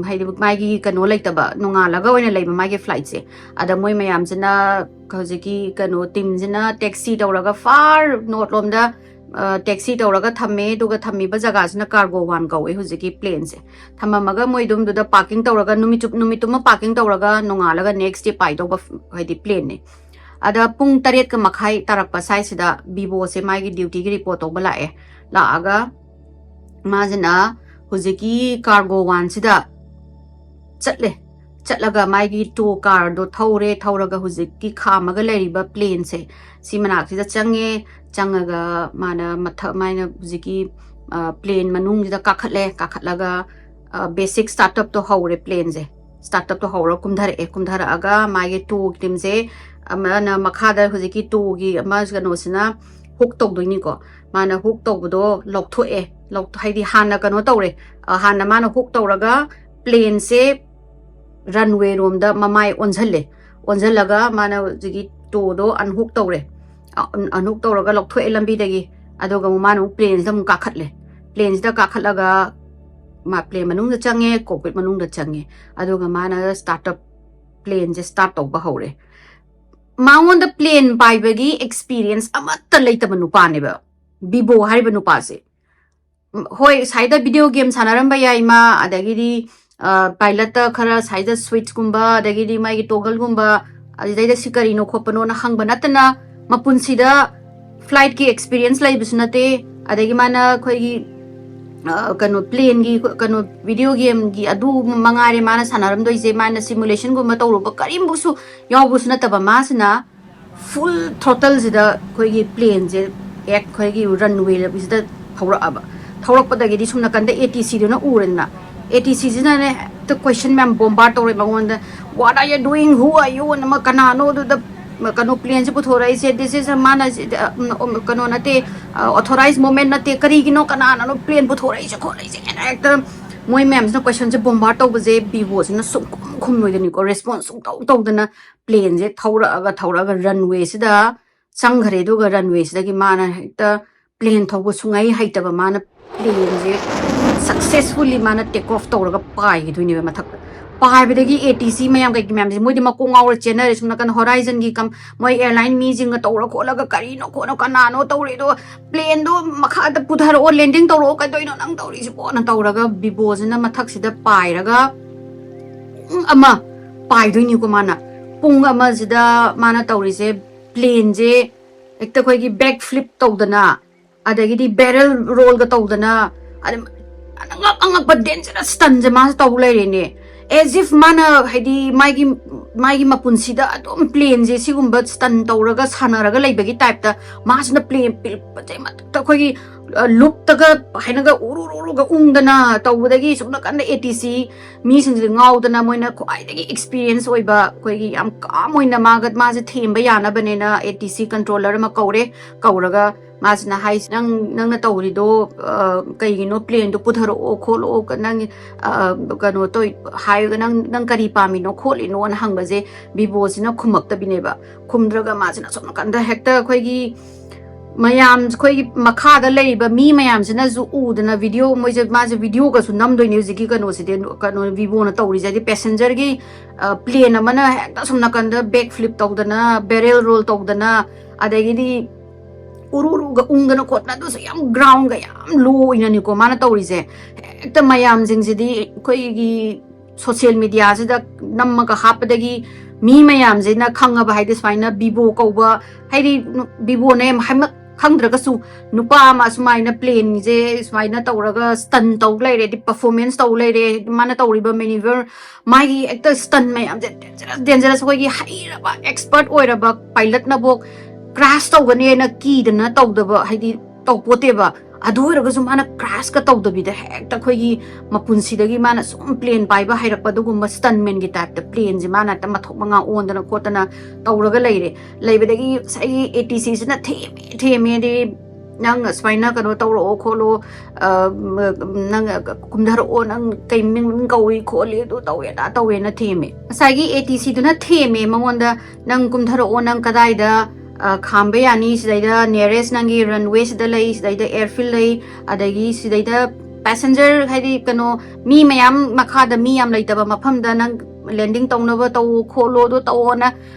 ꯍꯥꯏꯗꯤ ꯃꯥꯒꯤ ꯀꯩꯅꯣ ꯂꯩꯇꯕ, ꯅꯣꯡꯉꯥꯜꯂꯒ ꯑꯣꯏꯅ ꯂꯩꯕ ꯃꯥꯒꯤ ꯐ꯭ꯂꯥꯏꯠꯁꯦ꯫ ꯑꯗ ꯃꯣꯏ ꯃꯌꯥꯝꯁꯤꯅ ꯍꯧꯖꯤꯛꯀꯤ ꯀꯩꯅꯣ ꯇꯤꯝꯁꯤꯅ ꯇꯦꯛꯁꯤ ꯇꯧꯔꯒ ꯐꯥꯔ ꯅꯣꯔꯠ ꯂꯣꯝꯗ ꯇꯦꯛꯁꯤ ꯇꯧꯔꯒ ꯊꯝꯃꯦ꯫ ꯑꯗꯨꯒ ꯊꯝꯃꯤꯕ ꯖꯒꯥꯁꯤꯅ ꯀꯥꯔꯒꯣ ꯋꯥꯟ ꯀꯧꯋꯦ ꯍꯧꯖꯤꯛꯀꯤ ꯄ꯭ꯂꯦꯟꯁꯦ꯫ ꯊꯝꯃꯝꯃꯒ ꯃꯣꯏ ꯑꯗꯨꯝꯗꯨꯗ ꯄꯥꯔꯀꯤꯡ ꯇꯧꯔꯒ ꯅꯨꯃꯤꯠ ꯆꯨꯞ-, ꯅꯨꯃꯤꯠꯇꯨꯃ ꯄꯥꯔꯀꯤꯡ ꯇꯧꯔꯒ ꯅꯣꯡꯉꯥꯜꯂꯒ ꯅꯦꯛꯁ ꯗꯦ ꯄꯥꯏꯗꯧꯕ ꯍꯥꯏꯗꯤ ꯄ꯭ꯂꯦꯟꯅꯦ꯫ ꯑꯗ ꯄꯨꯡ ꯇꯔꯦꯠꯀ ꯃꯈꯥꯏ ꯇꯥꯔꯛꯄ ꯁ꯭ꯋꯥꯏꯁꯤꯗ ꯕꯤꯕꯣꯁꯦ ꯃꯥꯒꯤ ꯗ꯭ꯌꯨꯇꯤꯒꯤ ꯔꯤꯄꯣꯔꯠ ꯇꯧꯕ ꯂꯥꯛꯑꯦ꯫ ꯂꯥꯛꯑꯒ ꯃꯥꯁꯤꯅ ꯍꯧꯖꯤꯛꯀꯤ ꯀꯥꯔꯒꯣ ꯋꯥꯟꯁꯤꯗ ꯆꯠꯂꯦ꯫ ꯆꯠꯂꯒ ꯃꯥꯒꯤ ꯇꯣ ꯀꯥꯔꯗꯣ ꯊꯧꯔꯦ꯫ ꯊꯧꯔꯒ ꯍꯧꯖꯤꯛꯀꯤ ꯈꯥꯝꯃꯒ ꯂꯩꯔꯤꯕ ꯄ꯭ꯂꯦꯟꯁꯦ ꯁꯤ ꯃꯅꯥꯛꯁꯤꯗ ꯆꯪꯉꯦ꯫ ꯆꯪꯉꯒ ꯃꯥꯅ ꯃꯊꯛ ꯃꯥꯏꯅ ꯍꯧꯖꯤꯛꯀꯤ ꯄ꯭ꯂꯦꯟ ꯃꯅꯨꯡꯁꯤꯗ ꯀꯥꯈꯠꯂꯦ꯫ ꯀꯥꯈꯠꯂꯒ ꯕꯦꯁꯤꯛ ꯁ꯭ꯇꯥꯔꯠ ꯑꯞꯇꯣ ꯍꯧꯔꯦ꯫ ꯄ꯭ꯂꯦꯟꯁꯦ ꯁ꯭ꯇꯥꯔꯠ ꯑꯞꯇꯣ ꯍꯧꯔꯒ ꯀꯨꯝꯊꯔꯛꯑꯦ꯫ ꯀꯨꯝꯊꯔꯛꯑꯒ ꯃꯥꯒꯤ ꯇꯣ ꯇꯤꯝꯁꯦ ꯑꯃꯅ ꯃꯈꯥꯗ ꯍꯧꯖꯤꯛꯀꯤ ꯇꯣꯒꯤ ꯑꯃ ꯀꯩꯅꯣꯁꯤꯅ ꯍꯨꯛ ꯇꯧꯗꯣꯏꯅꯤꯀꯣ꯫ ꯃꯥꯅ ꯍꯨꯛ ꯇꯧꯕꯗꯣ ꯂꯧꯊꯣꯛꯑꯦ꯫ ꯍꯥꯏꯗꯤ ꯍꯥꯟꯅ ꯀꯩꯅꯣ ꯇꯧꯔꯦ꯫ ꯍꯥꯟꯅ ꯃꯥꯅ ꯍꯨꯛ ꯇꯧꯔꯒ ꯄ꯭ꯂꯦꯟꯁꯦ ꯔꯟꯋꯦ ꯔꯣꯝꯗ ꯃꯃꯥꯏ ꯑꯣꯟꯁꯤꯜꯂꯦ꯫ ꯑꯣꯟꯁꯤꯜꯂꯒ ꯃꯥꯅ ꯍꯧꯖꯤꯛꯀꯤ ꯇꯣꯗꯣ ꯑꯟꯍꯨꯛ ꯇꯧꯔꯦ꯫ ꯑꯟꯍꯨꯛ ꯇꯧꯔꯒ ꯂꯧꯊꯣꯛꯑꯦ ꯂꯝꯕꯤꯗꯒꯤ꯫ ꯑꯗꯨꯒ ꯑꯃꯨꯛ ꯃꯥꯅ ꯑꯃꯨꯛ ꯄ꯭ꯂꯦꯟꯁꯤꯗ ꯑꯃꯨꯛ ꯀꯥꯈꯠꯂꯦ꯫ ꯄ꯭ꯂꯦꯟꯁꯤꯗ ꯀꯥꯈꯠꯂꯒ ꯃꯥ ꯄ꯭ꯂꯦꯟ ꯃꯅꯨꯡꯗ ꯆꯪꯉꯦ, ꯀꯣꯛꯄꯤꯠ ꯃꯅꯨꯡꯗ ꯆꯪꯉꯦ꯫ ꯑꯗꯨꯒ ꯃꯥꯅ ꯁ꯭ꯇꯥꯔꯠ ꯑꯞ, ꯄ꯭ꯂꯦꯟꯁꯦ ꯁ꯭ꯇꯥꯔꯠ ꯇꯧꯕ ꯍꯧꯔꯦ꯫ ꯃꯉꯣꯟꯗ ꯄ꯭ꯂꯦꯟ ꯄꯥꯏꯕꯒꯤ ꯑꯦꯛꯁꯄꯤꯔꯤꯌꯦꯟꯁ ꯑꯃꯠꯇ ꯂꯩꯇꯕ ꯅꯨꯄꯥꯅꯦꯕ ꯕꯤꯕꯣ ꯍꯥꯏꯔꯤꯕ ꯅꯨꯄꯥꯁꯦ꯫ ꯎꯝ, ꯍꯣꯏ, ꯁꯥꯏꯗ ꯚꯤꯗꯤꯑꯣ ꯒꯦꯝ ꯁꯥꯟꯅꯔꯝꯕ ꯌꯥꯏ ꯃꯥ, ꯑꯗꯒꯤꯗꯤ ꯄꯥꯏꯂꯠꯇ ꯈꯔ ꯁꯥꯏꯗ ꯁ꯭ꯋꯤꯠꯁꯀꯨꯝꯕ, ꯑꯗꯒꯤꯗꯤ ꯃꯥꯒꯤ ꯇꯣꯒꯜꯒꯨꯝꯕ, ꯑꯗꯨꯗꯩꯗ ꯁꯤ ꯀꯔꯤꯅꯣ ꯈꯣꯠꯄꯅꯣꯅ ꯍꯪꯕ ꯅꯠꯇꯅ, ꯃꯄꯨꯟꯁꯤꯗ ꯐ꯭ꯂꯥꯏꯠꯀꯤ ꯑꯦꯛꯁꯄꯤꯔꯤꯌꯦꯟꯁ ꯂꯩꯕꯁꯨ ꯅꯠꯇꯦ꯫ ꯑꯗꯒꯤ ꯃꯥꯅ ꯑꯩꯈꯣꯏꯒꯤ ꯑ, ꯀꯩꯅꯣ, ꯄ꯭ꯂꯦꯟꯒꯤ, ꯀꯩꯅꯣ, ꯚꯤꯗꯤꯑꯣ ꯒꯦꯝꯒꯤ ꯑꯗꯨ ꯃꯉꯥꯏꯔꯦ ꯃꯥꯅ ꯁꯥꯟꯅꯔꯝꯗꯣꯏꯁꯦ꯫ ꯃꯥꯅ ꯁꯤꯃꯨꯂꯦꯁꯟꯒꯨꯝꯕ ꯇꯧꯔꯨꯕ ꯀꯔꯤꯝꯐꯥꯎꯁꯨ ꯌꯥꯎꯕꯁꯨ ꯅꯠꯇꯕ ꯃꯥꯁꯤꯅ ꯐꯨꯜ ꯊ꯭ꯔꯣꯇꯜꯁꯤꯗ ꯑꯩꯈꯣꯏꯒꯤ ꯄ꯭ꯂꯦꯟꯁꯦ ꯍꯦꯛ ꯑꯩꯈꯣꯏꯒꯤ ꯔꯟꯋꯦꯁꯤꯗ ꯊꯧꯔꯛꯑꯕ꯫ ꯊꯧꯔꯛꯄꯗꯒꯤꯗꯤ ꯁꯨꯝ ꯅꯥꯀꯟꯗ ꯑꯦ ꯇꯤ ꯁꯤꯗꯨꯅ ꯎꯔꯦꯗꯅ, ꯑꯦ ꯇꯤ ꯁꯤꯁꯤꯅꯅꯦ ꯍꯦꯛꯇ ꯀꯣꯏꯁꯟ ꯃꯌꯥꯝ ꯕꯣꯝꯕꯥꯔ ꯇꯧꯔꯦ ꯃꯉꯣꯟꯗ꯫ "What are you doing? Who are you?" ꯑꯃ, "ꯀꯅꯥꯅꯣ ꯑꯗꯨꯗ ꯀꯩꯅꯣ ꯄ꯭ꯂꯦꯟꯁꯦ ꯄꯨꯊꯣꯔꯛꯏꯁꯦ? This is a, ꯃꯥꯅ ꯁꯤ-, ꯑ, ꯎꯝ, ꯎꯝ, ꯀꯩꯅꯣ ꯅꯠꯇꯦ, ꯑꯣꯊꯣꯔꯥꯏꯁ ꯃꯣꯃꯦꯟ ꯅꯠꯇꯦ, ꯀꯔꯤꯒꯤꯅꯣ, ꯀꯅꯥꯅꯅꯣ ꯄ꯭ꯂꯦꯟ ꯄꯨꯊꯣꯔꯛꯏꯁꯦ ꯈꯣꯠꯂꯛꯏꯁꯦ?" ꯍꯥꯏꯅ ꯍꯦꯛꯇ ꯃꯣꯏ ꯃꯌꯥꯝꯁꯤꯅ ꯀꯣꯏꯁꯟꯁꯦ ꯕꯣꯝꯕꯥꯔ ꯇꯧꯕꯁꯦ ꯕꯤꯕꯣꯁꯤꯅ ꯁꯨꯡꯈꯨꯝ ꯈꯨꯝꯂꯣꯏꯗꯅꯤꯀꯣ, ꯔꯦꯁꯄꯣꯟꯁ ꯁꯨꯡꯇꯧ ꯇꯧꯗꯅ ꯄ꯭ꯂꯦꯟꯁꯦ ꯊꯧꯔꯛꯑꯒ ꯊꯧꯔꯛꯑꯒ ꯔꯟꯋꯦꯁꯤꯗ ꯆꯪꯈ꯭ꯔꯦ꯫ ꯑꯗꯨꯒ ꯔꯟꯋꯦꯁꯤꯗꯒꯤ ꯃꯥꯅ ꯍꯦꯛꯇ ꯄ꯭ꯂꯦꯟ ꯊꯧꯕ ꯁꯨꯡꯍꯩ ꯍꯩꯇꯕ ꯃꯥꯅ ꯄ꯭ꯂꯦꯟꯁꯦ ꯁꯛꯁꯦꯁꯐꯨꯜꯂꯤ ꯃꯥꯅ ꯇꯦꯛ ꯑꯣꯐ ꯇꯧꯔꯒ ꯄꯥꯏꯈꯤꯗꯣꯏꯅꯦꯕ ꯃꯊꯛꯇ꯫ ꯄꯥꯏꯕꯗꯒꯤ ꯑꯦ ꯇꯤ ꯁꯤ ꯃꯌꯥꯝ ꯀꯩ ꯃꯌꯥꯝꯁꯦ ꯃꯣꯏꯗꯤ ꯃꯀꯣꯛ ꯉꯥꯎꯔ ꯆꯦꯟꯅꯔꯦ꯫ ꯁꯣꯝ ꯅꯥꯀꯟ ꯍꯣꯔꯥꯏꯖꯟꯒꯤ ꯀꯝ-, ꯃꯣꯏ ꯑꯦꯌꯔꯂꯥꯏꯟ ꯃꯤꯁꯤꯡꯒ ꯇꯧꯔ ꯈꯣꯠꯂꯒ ꯀꯔꯤꯅꯣ ꯈꯣꯠꯅꯣ ꯀꯅꯥꯅꯣ ꯇꯧꯔꯤꯗꯣ, ꯄ꯭ꯂꯦꯟꯗꯣ ꯃꯈꯥꯗ ꯄꯨꯊꯔꯛꯑꯣ, ꯂꯦꯟꯗꯤꯡ ꯇꯧꯔꯛꯑꯣ, ꯀꯩꯗꯧꯔꯤꯅꯣ ꯅꯪ ꯇꯧꯔꯤꯁꯤꯕꯣꯅ ꯇꯧꯔꯒ ꯕꯤꯕꯣꯁꯤꯅ ꯃꯊꯛꯁꯤꯗ ꯄꯥꯏꯔꯒ ꯄꯨꯡ ꯑꯃ ꯄꯥꯏꯗꯣꯏꯅꯤꯀꯣ ꯃꯥꯅ꯫ ꯄꯨꯡ ꯑꯃꯁꯤꯗ ꯃꯥꯅ ꯇꯧꯔꯤꯁꯦ ꯄ꯭ꯂꯦꯟꯁꯦ ꯍꯦꯛꯇ ꯑꯩꯈꯣꯏꯒꯤ ꯕꯦꯛ ꯐ꯭ꯂꯤꯞ ꯇꯧꯗꯅ, ꯑꯗꯒꯤꯗꯤ ꯕꯦꯔꯦꯜ ꯔꯣꯜꯒ ꯇꯧꯗꯅ, ꯑꯗ-, ꯑꯉꯛ ꯑꯉꯛꯄ ꯗꯦꯟꯖꯔꯁ ꯁ꯭ꯇꯟꯁꯦ ꯃꯥꯁꯦ ꯇꯧ ꯂꯩꯔꯦꯅꯦ꯫ As if ꯃꯥꯅ, ꯍꯥꯏꯗꯤ, ꯃꯥꯒꯤ, ꯃꯥꯒꯤ ꯃꯄꯨꯟꯁꯤꯗ ꯑꯗꯨꯝ ꯄ꯭ꯂꯦꯟꯁꯦ ꯁꯤꯒꯨꯝꯕ ꯁ꯭ꯇꯟ ꯇꯧꯔꯒ ꯁꯥꯟꯅꯔꯒ ꯂꯩꯕꯒꯤ ꯇꯥꯏꯞꯇ ꯃꯥꯁꯤꯅ ꯄ꯭ꯂꯦꯟ ꯄꯤꯛꯄꯁꯦ ꯃꯊꯛꯇ ꯑꯩꯈꯣꯏꯒꯤ, ꯑ, ꯂꯨꯞꯇꯒ ꯍꯥꯏꯅꯒ ꯎꯔꯨ ꯎꯔꯨꯒ ꯎꯪꯗꯅ ꯇꯧꯕꯗꯒꯤ ꯁꯨꯝ ꯅꯥꯀꯟꯗ ꯑꯦ ꯇꯤ ꯁꯤ ꯃꯤꯁꯤꯡꯁꯦ ꯉꯥꯎꯗꯅ ꯃꯣꯏꯅ ꯈ꯭ꯋꯥꯏꯗꯒꯤ ꯑꯦꯛꯁꯄꯤꯔꯤꯌꯦꯟꯁ ꯑꯣꯏꯕ ꯑꯩꯈꯣꯏꯒꯤ ꯌꯥꯝ ꯀꯥꯝ ꯑꯣꯏꯅ ꯃꯥꯒ, ꯃꯥꯁꯦ ꯊꯦꯝꯕ ꯌꯥꯅꯕꯅꯦꯅ ꯑꯦ ꯇꯤ ꯁꯤ ꯀꯟꯇ꯭ꯔꯣꯂꯔ ꯑꯃ ꯀꯧꯔꯦ꯫ ꯀꯧꯔꯒ ꯃꯥꯁꯤꯅ ꯍꯥꯏꯁꯦ, "ꯅꯪ, ꯅꯪꯅ ꯇꯧꯔꯤꯗꯣ, ꯑ, ꯀꯩꯒꯤꯅꯣ? ꯄ꯭ꯂꯦꯟꯗꯣ ꯄꯨꯊꯔꯛꯑꯣ ꯈꯣꯠꯂꯛꯑꯣ, ꯅꯪ, ꯑ, ꯀꯩꯅꯣ ꯇꯧ, ꯍꯥꯏꯔꯒ ꯅꯪ, ꯅꯪ ꯀꯔꯤ ꯄꯥꯝꯃꯤꯅꯣ ꯈꯣꯠꯂꯤꯅꯣꯅ ꯍꯪꯕꯁꯦ ꯕꯤꯕꯣꯁꯤꯅ ꯈꯨꯝꯃꯛꯇꯕꯤꯅꯦꯕ꯫ ꯈꯨꯝꯗ꯭ꯔꯒ ꯃꯥꯁꯤꯅ ꯑꯁꯣꯝ ꯅꯥꯀꯟꯗ ꯍꯦꯛꯇ ꯑꯩꯈꯣꯏꯒꯤ ꯃꯌꯥꯝ ꯑꯩꯈꯣꯏꯒꯤ ꯃꯈꯥꯗ ꯂꯩꯔꯤꯕ ꯃꯤ ꯃꯌꯥꯝꯁꯤꯅꯁꯨ ꯎꯗꯅ ꯚꯤꯗꯤꯑꯣ, ꯃꯣꯏꯁꯦ, ꯃꯥꯁꯦ ꯚꯤꯗꯤꯑꯣꯒꯁꯨ ꯅꯝꯗꯣꯏꯅꯦ ꯍꯧꯖꯤꯛꯀꯤ ꯀꯩꯅꯣꯁꯤꯗꯤ, ꯀꯩꯅꯣ, ꯚꯤꯚꯣꯅ ꯇꯧꯔꯤꯁꯦ ꯍꯥꯏꯗꯤ ꯄꯦꯁꯦꯟꯖꯔꯒꯤ ꯄ꯭ꯂꯦꯟ ꯑꯃꯅ ꯍꯦꯛꯇ ꯁꯨꯝ ꯅꯥꯀꯟꯗ ꯕꯦꯛ ꯐ꯭ꯂꯤꯞ ꯇꯧꯗꯅ, ꯕꯦꯔꯦꯜ ꯔꯣꯜ ꯇꯧꯗꯅ, ꯑꯗꯒꯤꯗꯤ ꯎꯔꯨ ꯎꯔꯨꯒ ꯎꯪꯗꯅ ꯈꯣꯠꯇꯅ, ꯑꯗꯨꯁꯨ ꯌꯥꯝ ꯒ꯭ꯔꯥꯎꯟꯒ ꯌꯥꯝ ꯂꯣ ꯑꯣꯏꯅꯅꯤꯀꯣ ꯃꯥꯅ ꯇꯧꯔꯤꯁꯦ꯫ ꯍꯦꯛꯇ ꯃꯌꯥꯝꯁꯤꯡꯁꯤꯗꯤ ꯑꯩꯈꯣꯏꯒꯤ ꯁꯣꯁꯤꯌꯦꯜ ꯃꯦꯗꯤꯌꯥꯁꯤꯗ ꯅꯝꯃꯒ ꯍꯥꯞꯄꯗꯒꯤ ꯃꯤ ꯃꯌꯥꯝꯁꯤꯅ ꯈꯪꯉꯕ, ꯍꯥꯏꯗꯤ ꯁꯨꯃꯥꯏꯅ ꯚꯤꯚꯣ ꯀꯧꯕ, ꯍꯥꯏꯗꯤ ꯚꯤꯚꯣꯅꯦ ꯍꯥꯏꯃꯛ ꯈꯪꯗ꯭ꯔꯒꯁꯨ, ꯅꯨꯄꯥ ꯑꯃ ꯁꯨꯃꯥꯏꯅ ꯄ꯭ꯂꯦꯟꯁꯦ ꯁꯨꯃꯥꯏꯅ ꯇꯧꯔꯒ ꯁ꯭ꯇꯟ ꯇꯧ ꯂꯩꯔꯦ, ꯍꯥꯏꯗꯤ ꯄꯔꯐꯣꯔꯃꯦꯟꯁ ꯇꯧ ꯂꯩꯔꯦ, ꯃꯥꯅ ꯇꯧꯔꯤꯕ ꯃꯦꯅꯤꯚꯔ, ꯃꯥꯒꯤ ꯑꯦꯛꯇ ꯁ꯭ꯇꯟ ꯃꯌꯥꯝꯁꯦ ꯗꯦꯟꯖꯔꯁ ꯗꯦꯟꯖꯔꯁ, ꯑꯩꯈꯣꯏꯒꯤ ꯍꯩꯔꯕ ꯑꯦꯛꯁꯄꯔꯠ ꯑꯣꯏꯔꯕ ꯄꯥꯏꯂꯠꯅꯐꯥꯎ ꯀ꯭ꯔꯥꯁ ꯇꯧꯒꯅꯦꯅ ꯀꯤꯗꯅ ꯇꯧꯗꯕ, ꯍꯥꯏꯗꯤ ꯇꯧꯄꯣꯠꯇꯦꯕ꯫ ꯑꯗꯨ ꯑꯣꯏꯔꯒꯁꯨ ꯃꯥꯅ ꯀ꯭ꯔꯥꯁꯀ ꯇꯧꯗꯕꯤꯗ ꯍꯦꯛꯇ ꯑꯩꯈꯣꯏꯒꯤ ꯃꯄꯨꯟꯁꯤꯗꯒꯤ ꯃꯥꯅ ꯁꯨꯝ ꯄ꯭ꯂꯦꯟ ꯄꯥꯏꯕ ꯍꯩꯔꯛꯄ ꯑꯗꯨꯒꯨꯝꯕ ꯁ꯭ꯇꯟꯃꯦꯟꯒꯤ ꯇꯥꯏꯞꯇ ꯄ꯭ꯂꯦꯟꯁꯦ ꯃꯥꯅ ꯍꯦꯛꯇ ꯃꯊꯣꯛ ꯃꯉꯥ ꯑꯣꯟꯗꯅ ꯈꯣꯠꯇꯅ ꯇꯧꯔꯒ ꯂꯩꯔꯦ꯫ ꯂꯩꯕꯗꯒꯤ ꯉꯁꯥꯏꯒꯤ ꯑꯦ ꯇꯤ ꯁꯤꯁꯤꯅ ꯊꯦꯝꯃꯦ ꯊꯦꯝꯃꯦꯗꯤ, "ꯅꯪ ꯑꯁꯨꯃꯥꯏꯅ ꯀꯩꯅꯣ ꯇꯧꯔꯛꯑꯣ ꯈꯣꯠꯂꯣ, ꯑ, ꯅꯪ ꯀꯨꯝꯊꯔꯛꯑꯣ, ꯅꯪ ꯀꯩ ꯃꯤꯡ ꯃꯤꯡ ꯀꯧꯏ ꯈꯣꯠꯂꯤ, ꯑꯗꯨ ꯇꯧꯋꯦ ꯑꯗꯥ ꯇꯧꯋꯦꯅ" ꯊꯦꯝꯃꯦ꯫ ꯉꯁꯥꯏꯒꯤ ꯑꯦ ꯇꯤ ꯁꯤꯗꯨꯅ ꯊꯦꯝꯃꯦ ꯃꯉꯣꯟꯗ, "ꯅꯪ ꯀꯨꯝꯊꯔꯛꯑꯣ, ꯅꯪ ꯀꯗꯥꯏꯗ, ꯑ, ꯈꯥꯝꯕ ꯌꯥꯅꯤ? ꯁꯤꯗꯩꯗ ꯅꯤꯌꯔꯦꯁ ꯅꯪꯒꯤ ꯔꯟꯋꯦꯁꯤꯗ ꯂꯩ, ꯁꯤꯗꯩꯗ ꯑꯦꯌꯔꯐꯤꯜ ꯂꯩ, ꯑꯗꯒꯤ ꯁꯤꯗꯩꯗ ꯄꯦꯁꯦꯟꯖꯔ, ꯍꯥꯏꯗꯤ ꯀꯩꯅꯣ, ꯃꯤ ꯃꯌꯥꯝ ꯃꯈꯥꯗ ꯃꯤ ꯌꯥꯝ ꯂꯩꯇꯕ ꯃꯐꯝꯗ ꯅꯪ ꯂꯦꯟꯗꯤꯡ ꯇꯧꯅꯕ ꯇꯧꯋꯣ ꯈꯣꯠꯂꯣ, ꯑꯗꯨ ꯇꯧꯋꯣꯅ"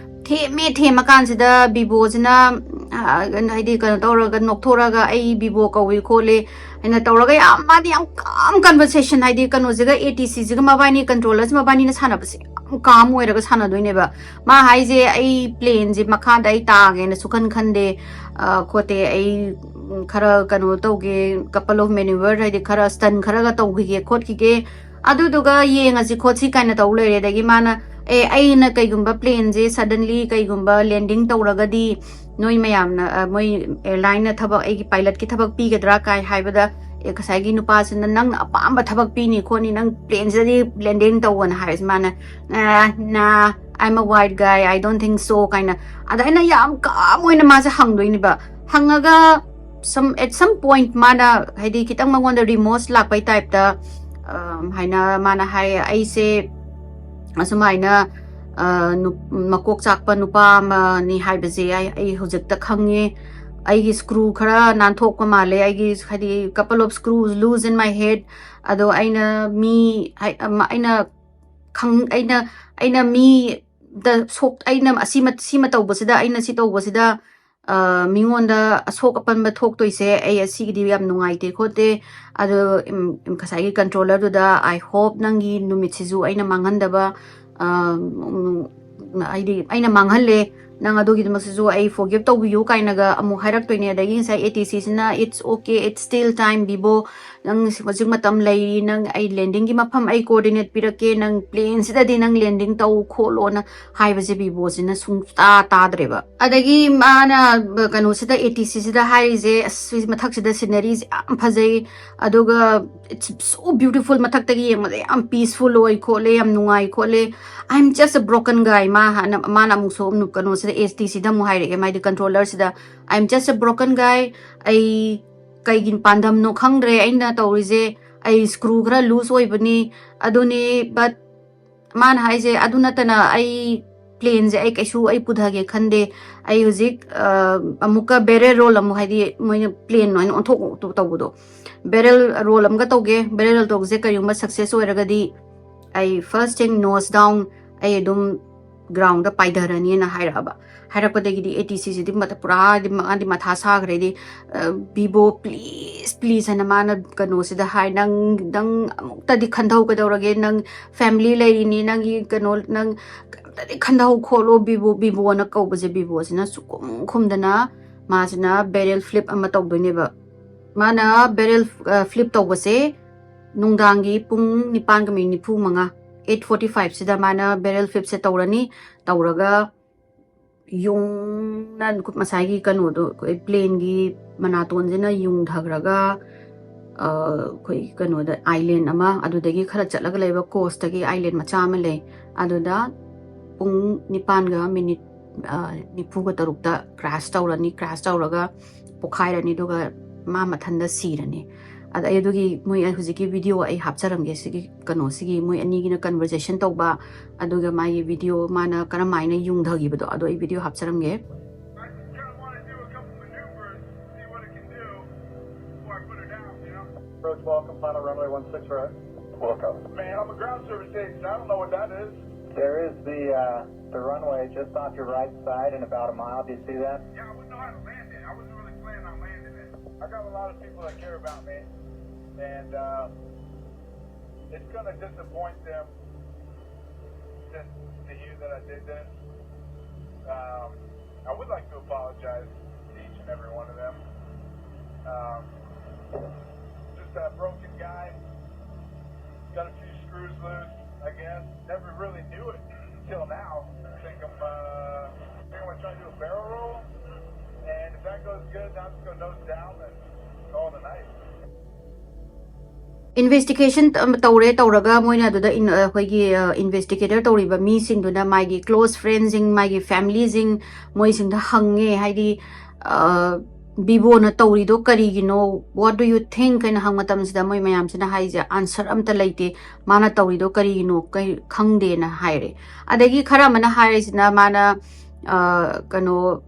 ꯊꯦꯝꯃꯦ꯫ ꯊꯦꯝꯃꯀꯥꯟꯁꯤꯗ ꯚꯤꯚꯣꯁꯤꯅ, ꯑ, ꯍꯥꯏꯗꯤ ꯀꯩꯅꯣ ꯇꯧꯔꯒ, ꯅꯣꯛꯊꯣꯔꯒ, "ꯑꯩ ꯚꯤꯚꯣ ꯀꯧꯏ ꯈꯣꯠꯂꯤ" ꯍꯥꯏꯅ ꯇꯧꯔꯒ, ꯌꯥꯝ, ꯃꯥꯗꯤ ꯌꯥꯝ ꯀꯥꯝ ꯀꯟꯚꯔꯁꯦꯁꯟ, ꯍꯥꯏꯗꯤ ꯀꯩꯅꯣꯁꯤꯒ, ꯑꯦ ꯇꯤ ꯁꯤꯁꯤꯒ ꯃꯕꯥꯅꯤ, ꯀꯟꯇ꯭ꯔꯣꯂꯔꯁꯤ ꯃꯕꯥꯅꯤꯅ ꯁꯥꯟꯅꯕꯁꯦ ꯌꯥꯝ ꯀꯥꯝ ꯑꯣꯏꯔꯒ ꯁꯥꯟꯅꯗꯣꯏꯅꯦꯕ꯫ ꯃꯥ ꯍꯥꯏꯁꯦ, "ꯑꯩ ꯄ꯭ꯂꯦꯟꯁꯦ ꯃꯈꯥꯗ ꯑꯩ ꯇꯥꯒꯦꯅ ꯁꯨꯈꯟ ꯈꯟꯗꯦ, ꯑ, ꯈꯣꯠꯇꯦ, ꯑꯩ, ꯎꯝ, ꯈꯔ ꯀꯩꯅꯣ ꯇꯧꯒꯦ, ꯀꯄꯜ ꯑꯣꯐ ꯃꯦꯅꯨꯚꯔ, ꯍꯥꯏꯗꯤ ꯈꯔ ꯁ꯭ꯇꯟ ꯈꯔꯒ ꯇꯧꯈꯤꯒꯦ ꯈꯣꯠꯈꯤꯒꯦ, ꯑꯗꯨꯗꯨꯒ ꯌꯦꯡꯉꯁꯤ ꯈꯣꯠꯁꯤ" ꯀꯥꯏꯅ ꯇꯧ ꯂꯩꯔꯦ꯫ ꯑꯗꯒꯤ ꯃꯥꯅ, "ꯑꯦ, ꯑꯩꯅ ꯀꯩꯒꯨꯝꯕ ꯄ꯭ꯂꯦꯟꯁꯦ ꯁꯗꯟꯂꯤ ꯀꯩꯒꯨꯝꯕ ꯂꯦꯟꯗꯤꯡ ꯇꯧꯔꯒꯗꯤ ꯅꯣꯏ ꯃꯌꯥꯝꯅ, ꯑ, ꯃꯣꯏ ꯑꯦꯌꯔꯂꯥꯏꯟꯅ ꯊꯕꯛ, ꯑꯩꯒꯤ ꯄꯥꯏꯂꯠꯀꯤ ꯊꯕꯛ ꯄꯤꯒꯗ꯭ꯔꯥ?" ꯀꯥꯏ ꯍꯥꯏꯕꯗ, ꯑꯦ, ꯉꯁꯥꯏꯒꯤ ꯅꯨꯄꯥꯁꯤꯅ, "ꯅꯪꯅ ꯑꯄꯥꯝꯕ ꯊꯕꯛ ꯄꯤꯅꯤ ꯈꯣꯠꯅꯤ, ꯅꯪ ꯄ꯭ꯂꯦꯟꯁꯤꯗꯗꯤ ꯂꯦꯟꯗꯤꯡ ꯇꯧꯑꯣꯅ" ꯍꯥꯏꯔꯤꯁꯦ꯫ ꯃꯥꯅ, "ꯑ, nah, I'm a white guy, I don't think so" ꯀꯥꯏꯅ꯫ ꯑꯗ ꯑꯩꯅ ꯌꯥꯝ ꯀꯥꯝ ꯑꯣꯏꯅ ꯃꯥꯁꯦ ꯍꯪꯗꯣꯏꯅꯦꯕ꯫ ꯍꯪꯉꯒ, some, at some point ꯃꯥꯅ, ꯍꯥꯏꯗꯤ, ꯈꯤꯇꯪ ꯃꯉꯣꯟꯗ ꯔꯤꯃꯣꯔꯁ ꯂꯥꯛꯄꯩ ꯇꯥꯏꯞꯇ, ꯑ, ꯍꯥꯏꯅ ꯃꯥꯅ ꯍꯥꯏ, "ꯑꯩꯁꯦ ꯑꯁꯨꯃꯥꯏꯅ, ꯑ, ꯅꯨ-, ꯃꯀꯣꯛ ꯆꯥꯛꯄ ꯅꯨꯄꯥ ꯑꯃꯅꯤ ꯍꯥꯏꯕꯁꯦ ꯑꯩ, ꯑꯩ ꯍꯧꯖꯤꯛꯇ ꯈꯪꯉꯦ꯫ ꯑꯩꯒꯤ screw ꯈꯔ ꯅꯥꯟꯊꯣꯛꯄ ꯃꯥꯜꯂꯦ, ꯑꯩꯒꯤ ꯍꯥꯏꯗꯤ couple of screws loose in my head. ꯑꯗꯣ ꯑꯩꯅ ꯃꯤ ꯍꯥꯏ- ꯑꯃ- ꯑꯩꯅ ꯈꯪ ꯑꯩꯅ ꯑꯩꯅ ꯃꯤꯗ ꯁꯣꯛ ꯑꯩꯅ ꯑꯁꯤ ꯃ- ꯁꯤꯃ ꯇꯧꯕꯁꯤꯗ, ꯑꯩꯅ ꯁꯤ ꯇꯧꯕꯁꯤꯗ ꯑ, ꯃꯤꯉꯣꯟꯗ ꯑꯁꯣꯛ ꯑꯄꯟꯕ ꯊꯣꯛꯇꯣꯏꯁꯦ ꯑꯩ ꯑꯁꯤꯒꯤꯗꯤ ꯌꯥꯝ ꯅꯨꯡꯉꯥꯏꯇꯦ ꯈꯣꯠꯇꯦ꯫ ꯑꯗꯣ ꯎꯝ, ꯉꯁꯥꯏꯒꯤ controllerꯗꯨꯗ, "I hope ꯅꯪꯒꯤ ꯅꯨꯃꯤꯠꯁꯤꯁꯨ ꯑꯩꯅ ꯃꯥꯡꯍꯟꯗꯕ, ꯑ, ꯎꯝ, ꯍꯥꯏꯗꯤ ꯑꯩꯅ ꯃꯥꯡꯍꯜꯂꯦ, ꯅꯪ ꯑꯗꯨꯒꯤꯗꯃꯛꯁꯤꯁꯨ ꯑꯩ forgive ꯇꯧꯕꯤꯌꯨ" ꯀꯥꯏꯅꯒ ꯑꯃꯨꯛ ꯍꯥꯏꯔꯛꯇꯣꯏꯅꯦ꯫ ꯑꯗꯒꯤ ꯉꯁꯥꯏ ATCꯁꯤꯅ, "It's okay, it's still time, ꯕꯤꯕꯣ, ꯅꯪ ꯍꯧꯖꯤꯛ ꯃꯇꯝ ꯂꯩꯔꯤ, ꯅꯪ ꯑꯩ landingꯒꯤ ꯃꯐꯝ ꯑꯩ coordinate ꯄꯤꯔꯛꯀꯦ, ꯅꯪ planeꯁꯤꯗꯗꯤ ꯅꯪ landing ꯇꯧ ꯈꯣꯠꯂꯣꯅ" ꯍꯥꯏꯕꯁꯦ ꯕꯤꯕꯣꯁꯤꯅ ꯁꯨꯡꯇꯥ ꯇꯥꯗ꯭ꯔꯦꯕ꯫ ꯑꯗꯒꯤ ꯃꯥꯅ ꯀꯩꯅꯣꯁꯤꯗ, ATCꯁꯤꯗ ꯍꯥꯏꯔꯤꯁꯦ, "ꯑꯁ, ꯁꯤ ꯃꯊꯛꯁꯤꯗ sceneryꯁꯦ ꯌꯥꯝ ꯐꯖꯩ, ꯑꯗꯨꯒ it's so beautiful, ꯃꯊꯛꯇꯒꯤ ꯌꯦꯡꯕꯗ ꯌꯥꯝ peaceful ꯑꯣꯏ ꯈꯣꯠꯂꯦ, ꯌꯥꯝ ꯅꯨꯡꯉꯥꯏ ꯈꯣꯠꯂꯦ꯫ I'm just a broken guy", ꯃꯥ ꯍꯥꯟꯅ ꯃꯥꯅ ꯑꯃꯨꯛꯁꯨ ꯑꯃꯨꯛ ꯀꯩꯅꯣꯁꯤꯗ, ATCꯗ ꯑꯃꯨꯛ ꯍꯥꯏꯔꯛꯑꯦ, ꯃꯥꯏꯗꯤ controllerꯁꯤꯗ, "I'm just a broken guy, ꯑꯩ ꯀꯩꯒꯤ ꯄꯥꯟꯗꯝꯅꯣ ꯈꯪꯗ꯭ꯔꯦ ꯑꯩꯅ ꯇꯧꯔꯤꯁꯦ, ꯑꯩ screw ꯈꯔ loose ꯑꯣꯏꯕꯅꯤ, ꯑꯗꯨꯅꯤ, but ꯃꯥꯅ ꯍꯥꯏꯁꯦ, "ꯑꯗꯨ ꯅꯠꯇꯅ ꯑꯩ planeꯁꯦ ꯑꯩ ꯀꯩꯁꯨ ꯑꯩ ꯄꯨꯊꯒꯦ ꯈꯟꯗꯦ꯫ ꯑꯩ ꯍꯧꯖꯤꯛ, ꯑ, ꯑꯃꯨꯛꯀ barrel roll ꯑꯃꯨꯛ", ꯍꯥꯏꯗꯤ ꯃꯣꯏꯅ plane ꯑꯣꯏꯅ ꯑꯣꯟꯊꯣꯛ ꯇꯧꯕꯗꯣ, "barrel roll ꯑꯃꯒ ꯇꯧꯒꯦ, barrel roll ꯇꯧꯕꯁꯦ ꯀꯔꯤꯒꯨꯝꯕ success ꯑꯣꯏꯔꯒꯗꯤ ꯑꯩ first thing nose down, ꯑꯩ ꯑꯗꯨꯝ groundꯗ ꯄꯥꯏꯊꯔꯅꯤꯅ" ꯍꯥꯏꯔꯛꯑꯕ꯫ ꯍꯥꯏꯔꯛꯄꯗꯒꯤꯗꯤ ATCꯁꯤꯗꯤ ꯃꯊ- ꯄꯨꯔꯥ ꯍꯥꯏꯗꯤ ꯃꯥꯗꯤ ꯃꯊꯥ ꯁꯥꯈ꯭ꯔꯦꯗꯤ, "ꯕꯤꯕꯣ, please, please" ꯍꯥꯏꯅ ꯃꯥꯅ ꯀꯩꯅꯣꯁꯤꯗ ꯍꯥꯏ, "ꯅꯪ, ꯅꯪ ꯑꯃꯨꯛꯇꯗꯤ ꯈꯟꯊꯧ, ꯀꯩꯗꯧꯔꯒꯦ, ꯅꯪ family ꯂꯩꯔꯤꯅꯤ, ꯅꯪꯒꯤ ꯀꯩꯅꯣ, ꯅꯪ ꯀꯩꯝꯇꯗꯤ ꯈꯟꯊꯧ ꯈꯣꯠꯂꯣ ꯕꯤꯕꯣ, ꯕꯤꯕꯣꯅ" ꯀꯧꯕꯁꯦ, ꯕꯤꯕꯣꯁꯤꯅ ꯁꯨꯈꯨꯝ ꯈꯨꯝꯗꯅ ꯃꯥꯁꯤꯅ barrel flip ꯑꯃ ꯇꯧꯗꯣꯏꯅꯦꯕ꯫ ꯃꯥꯅ barrel, ꯑ, flip ꯇꯧꯕꯁꯦ ꯅꯨꯡꯗꯥꯡꯒꯤ ꯄꯨꯡ ꯅꯤꯄꯥꯟꯒ minute ꯅꯤꯐꯨ ꯃꯉꯥ, eight forty fiveꯁꯤꯗ ꯃꯥꯅ barrel flipꯁꯦ ꯇꯧꯔꯅꯤ꯫ ꯇꯧꯔꯒ ꯌꯨꯡꯅ ꯉꯁꯥꯏꯒꯤ ꯀꯩꯅꯣꯗꯣ, ꯑꯩꯈꯣꯏ planeꯒꯤ ꯃꯅꯥꯇꯣꯟꯁꯤꯅ ꯌꯨꯡꯊꯈ꯭ꯔꯒ, ꯑ, ꯑꯩꯈꯣꯏ ꯀꯩꯅꯣꯗ island ꯑꯃ, ꯑꯗꯨꯗꯒꯤ ꯈꯔ ꯆꯠꯂꯒ ꯂꯩꯕ coastꯇꯒꯤ island ꯃꯆꯥ ꯑꯃ ꯂꯩ꯫ ꯑꯗꯨꯗ ꯄꯨꯡ ꯅꯤꯄꯥꯟꯒ minute, ꯑ, ꯅꯤꯐꯨꯒ ꯇꯔꯨꯛꯇ crash ꯇꯧꯔꯅꯤ꯫ Crash ꯇꯧꯔꯒ ꯄꯣꯛꯈꯥꯏꯔꯅꯤ, ꯑꯗꯨꯒ ꯃꯥ ꯃꯊꯟꯇ ꯁꯤꯔꯅꯤ꯫ ꯑꯗ ꯑꯩ ꯑꯗꯨꯒꯤ ꯃꯣꯏ ꯍꯧꯖꯤꯛꯀꯤ video ꯑꯩ ꯍꯥꯞꯆꯔꯝꯒꯦ, ꯁꯤꯒꯤ ꯀꯩꯅꯣꯁꯤꯒꯤ ꯃꯣꯏ ꯑꯅꯤꯒꯤꯅ conversation ꯇꯧꯕ, ꯑꯗꯨꯒ ꯃꯥꯒꯤ video, ꯃꯥꯅ ꯀꯔꯝꯍꯥꯏꯅ ꯌꯨꯡꯊꯈꯤꯕꯗꯣ, ꯑꯗꯣ ꯑꯩ video ꯍꯥꯞꯆꯔꯝꯒꯦ꯫ Welcome, final runway one six right. Welcome. Man, I'm a ground service agent. I don't know what that is. There is the uh, the runway just off your right side and about a mile. Do you see that? Yeah, I wouldn't know how to land it. I wasn't really planning on landing it. I got a lot of people that care about me, and uh, it's gonna disappoint them to, to hear that I did this. Um, I would like to apologize to each and every one of them. Um, just a broken guy. Got a few screws loose, I guess. Never really knew it until now. I think I'm, uh, I think I'm gonna try to do a barrel roll, and if that goes good, now I'm just gonna nose down and call it a night. Investigation ꯇꯧꯔꯦ꯫ ꯇꯧꯔꯒ ꯃꯣꯏꯅ ꯑꯗꯨꯗ ꯑꯩꯈꯣꯏꯒꯤ investigator ꯇꯧꯔꯤꯕ ꯃꯤꯁꯤꯡꯗꯨꯅ ꯃꯥꯒꯤ close friendꯁꯤꯡ, ꯃꯥꯒꯤ familyꯁꯤꯡ, ꯃꯣꯏꯁꯤꯡꯗ ꯍꯪꯉꯦ꯫ ꯍꯥꯏꯗꯤ ꯕꯤꯕꯣꯅ ꯇꯧꯔꯤꯗꯣ ꯀꯔꯤꯒꯤꯅꯣ, what do you think ꯍꯥꯏꯅ ꯍꯪꯕ ꯃꯇꯝꯁꯤꯗ ꯃꯣꯏ ꯃꯌꯥꯝꯁꯤꯅ ꯍꯥꯏꯁꯦ answer ꯑꯝꯇ ꯂꯩꯇꯦ꯫ ꯃꯥꯅ ꯇꯧꯔꯤꯗꯣ ꯀꯔꯤꯒꯤꯅꯣ ꯈꯪꯗꯦꯅ ꯍꯥꯏꯔꯦ꯫ ꯑꯗꯒꯤ ꯈꯔ ꯑꯃꯅ ꯍꯥꯏꯔꯤꯁꯤꯅ ꯃꯥꯅ ꯀꯩꯅꯣ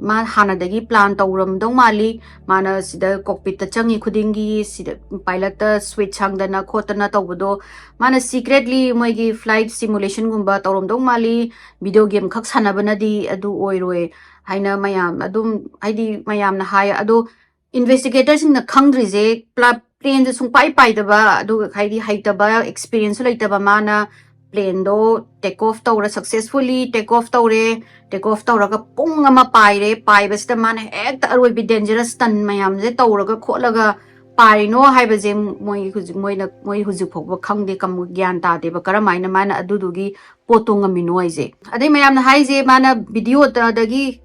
ꯃꯥ ꯍꯥꯟꯅꯗꯒꯤ plan ꯇꯧꯔꯝꯗꯧ ꯃꯥꯜꯂꯤ꯫ ꯃꯥꯅ ꯁꯤꯗ cockpitꯇ ꯆꯪꯉꯤ ꯈꯨꯗꯤꯡꯒꯤ ꯁꯤꯗ pilotꯇ switch ꯍꯥꯡꯗꯅ ꯈꯣꯠꯇꯅ ꯇꯧꯕꯗꯣ ꯃꯥꯅ secretly ꯃꯣꯏꯒꯤ flight simulationꯒꯨꯝꯕ ꯇꯧꯔꯝꯗꯧ ꯃꯥꯜꯂꯤ꯫ Video game ꯈꯛ ꯁꯥꯟꯅꯕꯅꯗꯤ ꯑꯗꯨ ꯑꯣꯏꯔꯣꯏ ꯍꯥꯏꯅ ꯃꯌꯥꯝ ꯑꯗꯨꯝ ꯍꯥꯏꯗꯤ ꯃꯌꯥꯝꯅ ꯍꯥꯏ꯫ ꯑꯗꯣ investigatorꯁꯤꯡꯅ ꯈꯪꯗ꯭ꯔꯤꯁꯦ planeꯁꯦ ꯁꯨꯡꯄꯥꯏ ꯄꯥꯏꯗꯕ, ꯑꯗꯨꯒ ꯍꯥꯏꯗꯤ ꯍꯩꯇꯕ, experienceꯁꯨ ꯂꯩꯇꯕ ꯃꯥꯅ planeꯗꯣ take off ꯇꯧꯔ successfully take off ꯇꯧꯔꯦ꯫ Take off ꯇꯧꯔꯒ ꯄꯨꯡ ꯑꯃ ꯄꯥꯏꯔꯦ꯫ ꯄꯥꯏꯕꯁꯤꯗ ꯃꯥꯅ ꯍꯦꯛꯇ ꯑꯔꯣꯏꯕꯤ dangerous stunt ꯃꯌꯥꯝꯁꯦ ꯇꯧꯔꯒ ꯈꯣꯠꯂꯒ ꯄꯥꯏꯔꯤꯅꯣ ꯍꯥꯏꯕꯁꯦ ꯃꯣꯏ ꯍꯧꯖꯤꯛ ꯃꯣꯏꯅ ꯃꯣꯏ ꯍꯧꯖꯤꯛ ꯐꯥꯎꯕ ꯈꯪꯗꯦ꯫ ꯒ꯭ꯌꯥꯟ ꯇꯥꯗꯦꯕ ꯀꯔꯝꯍꯥꯏꯅ ꯃꯥꯅ ꯑꯗꯨꯗꯨꯒꯤ ꯄꯣꯠꯇꯣ ꯉꯝꯃꯤꯅꯣ ꯍꯥꯏꯁꯦ꯫ ꯑꯗꯩ ꯃꯌꯥꯝꯅ ꯍꯥꯏꯁꯦ ꯃꯥꯅ videoꯗꯒꯤ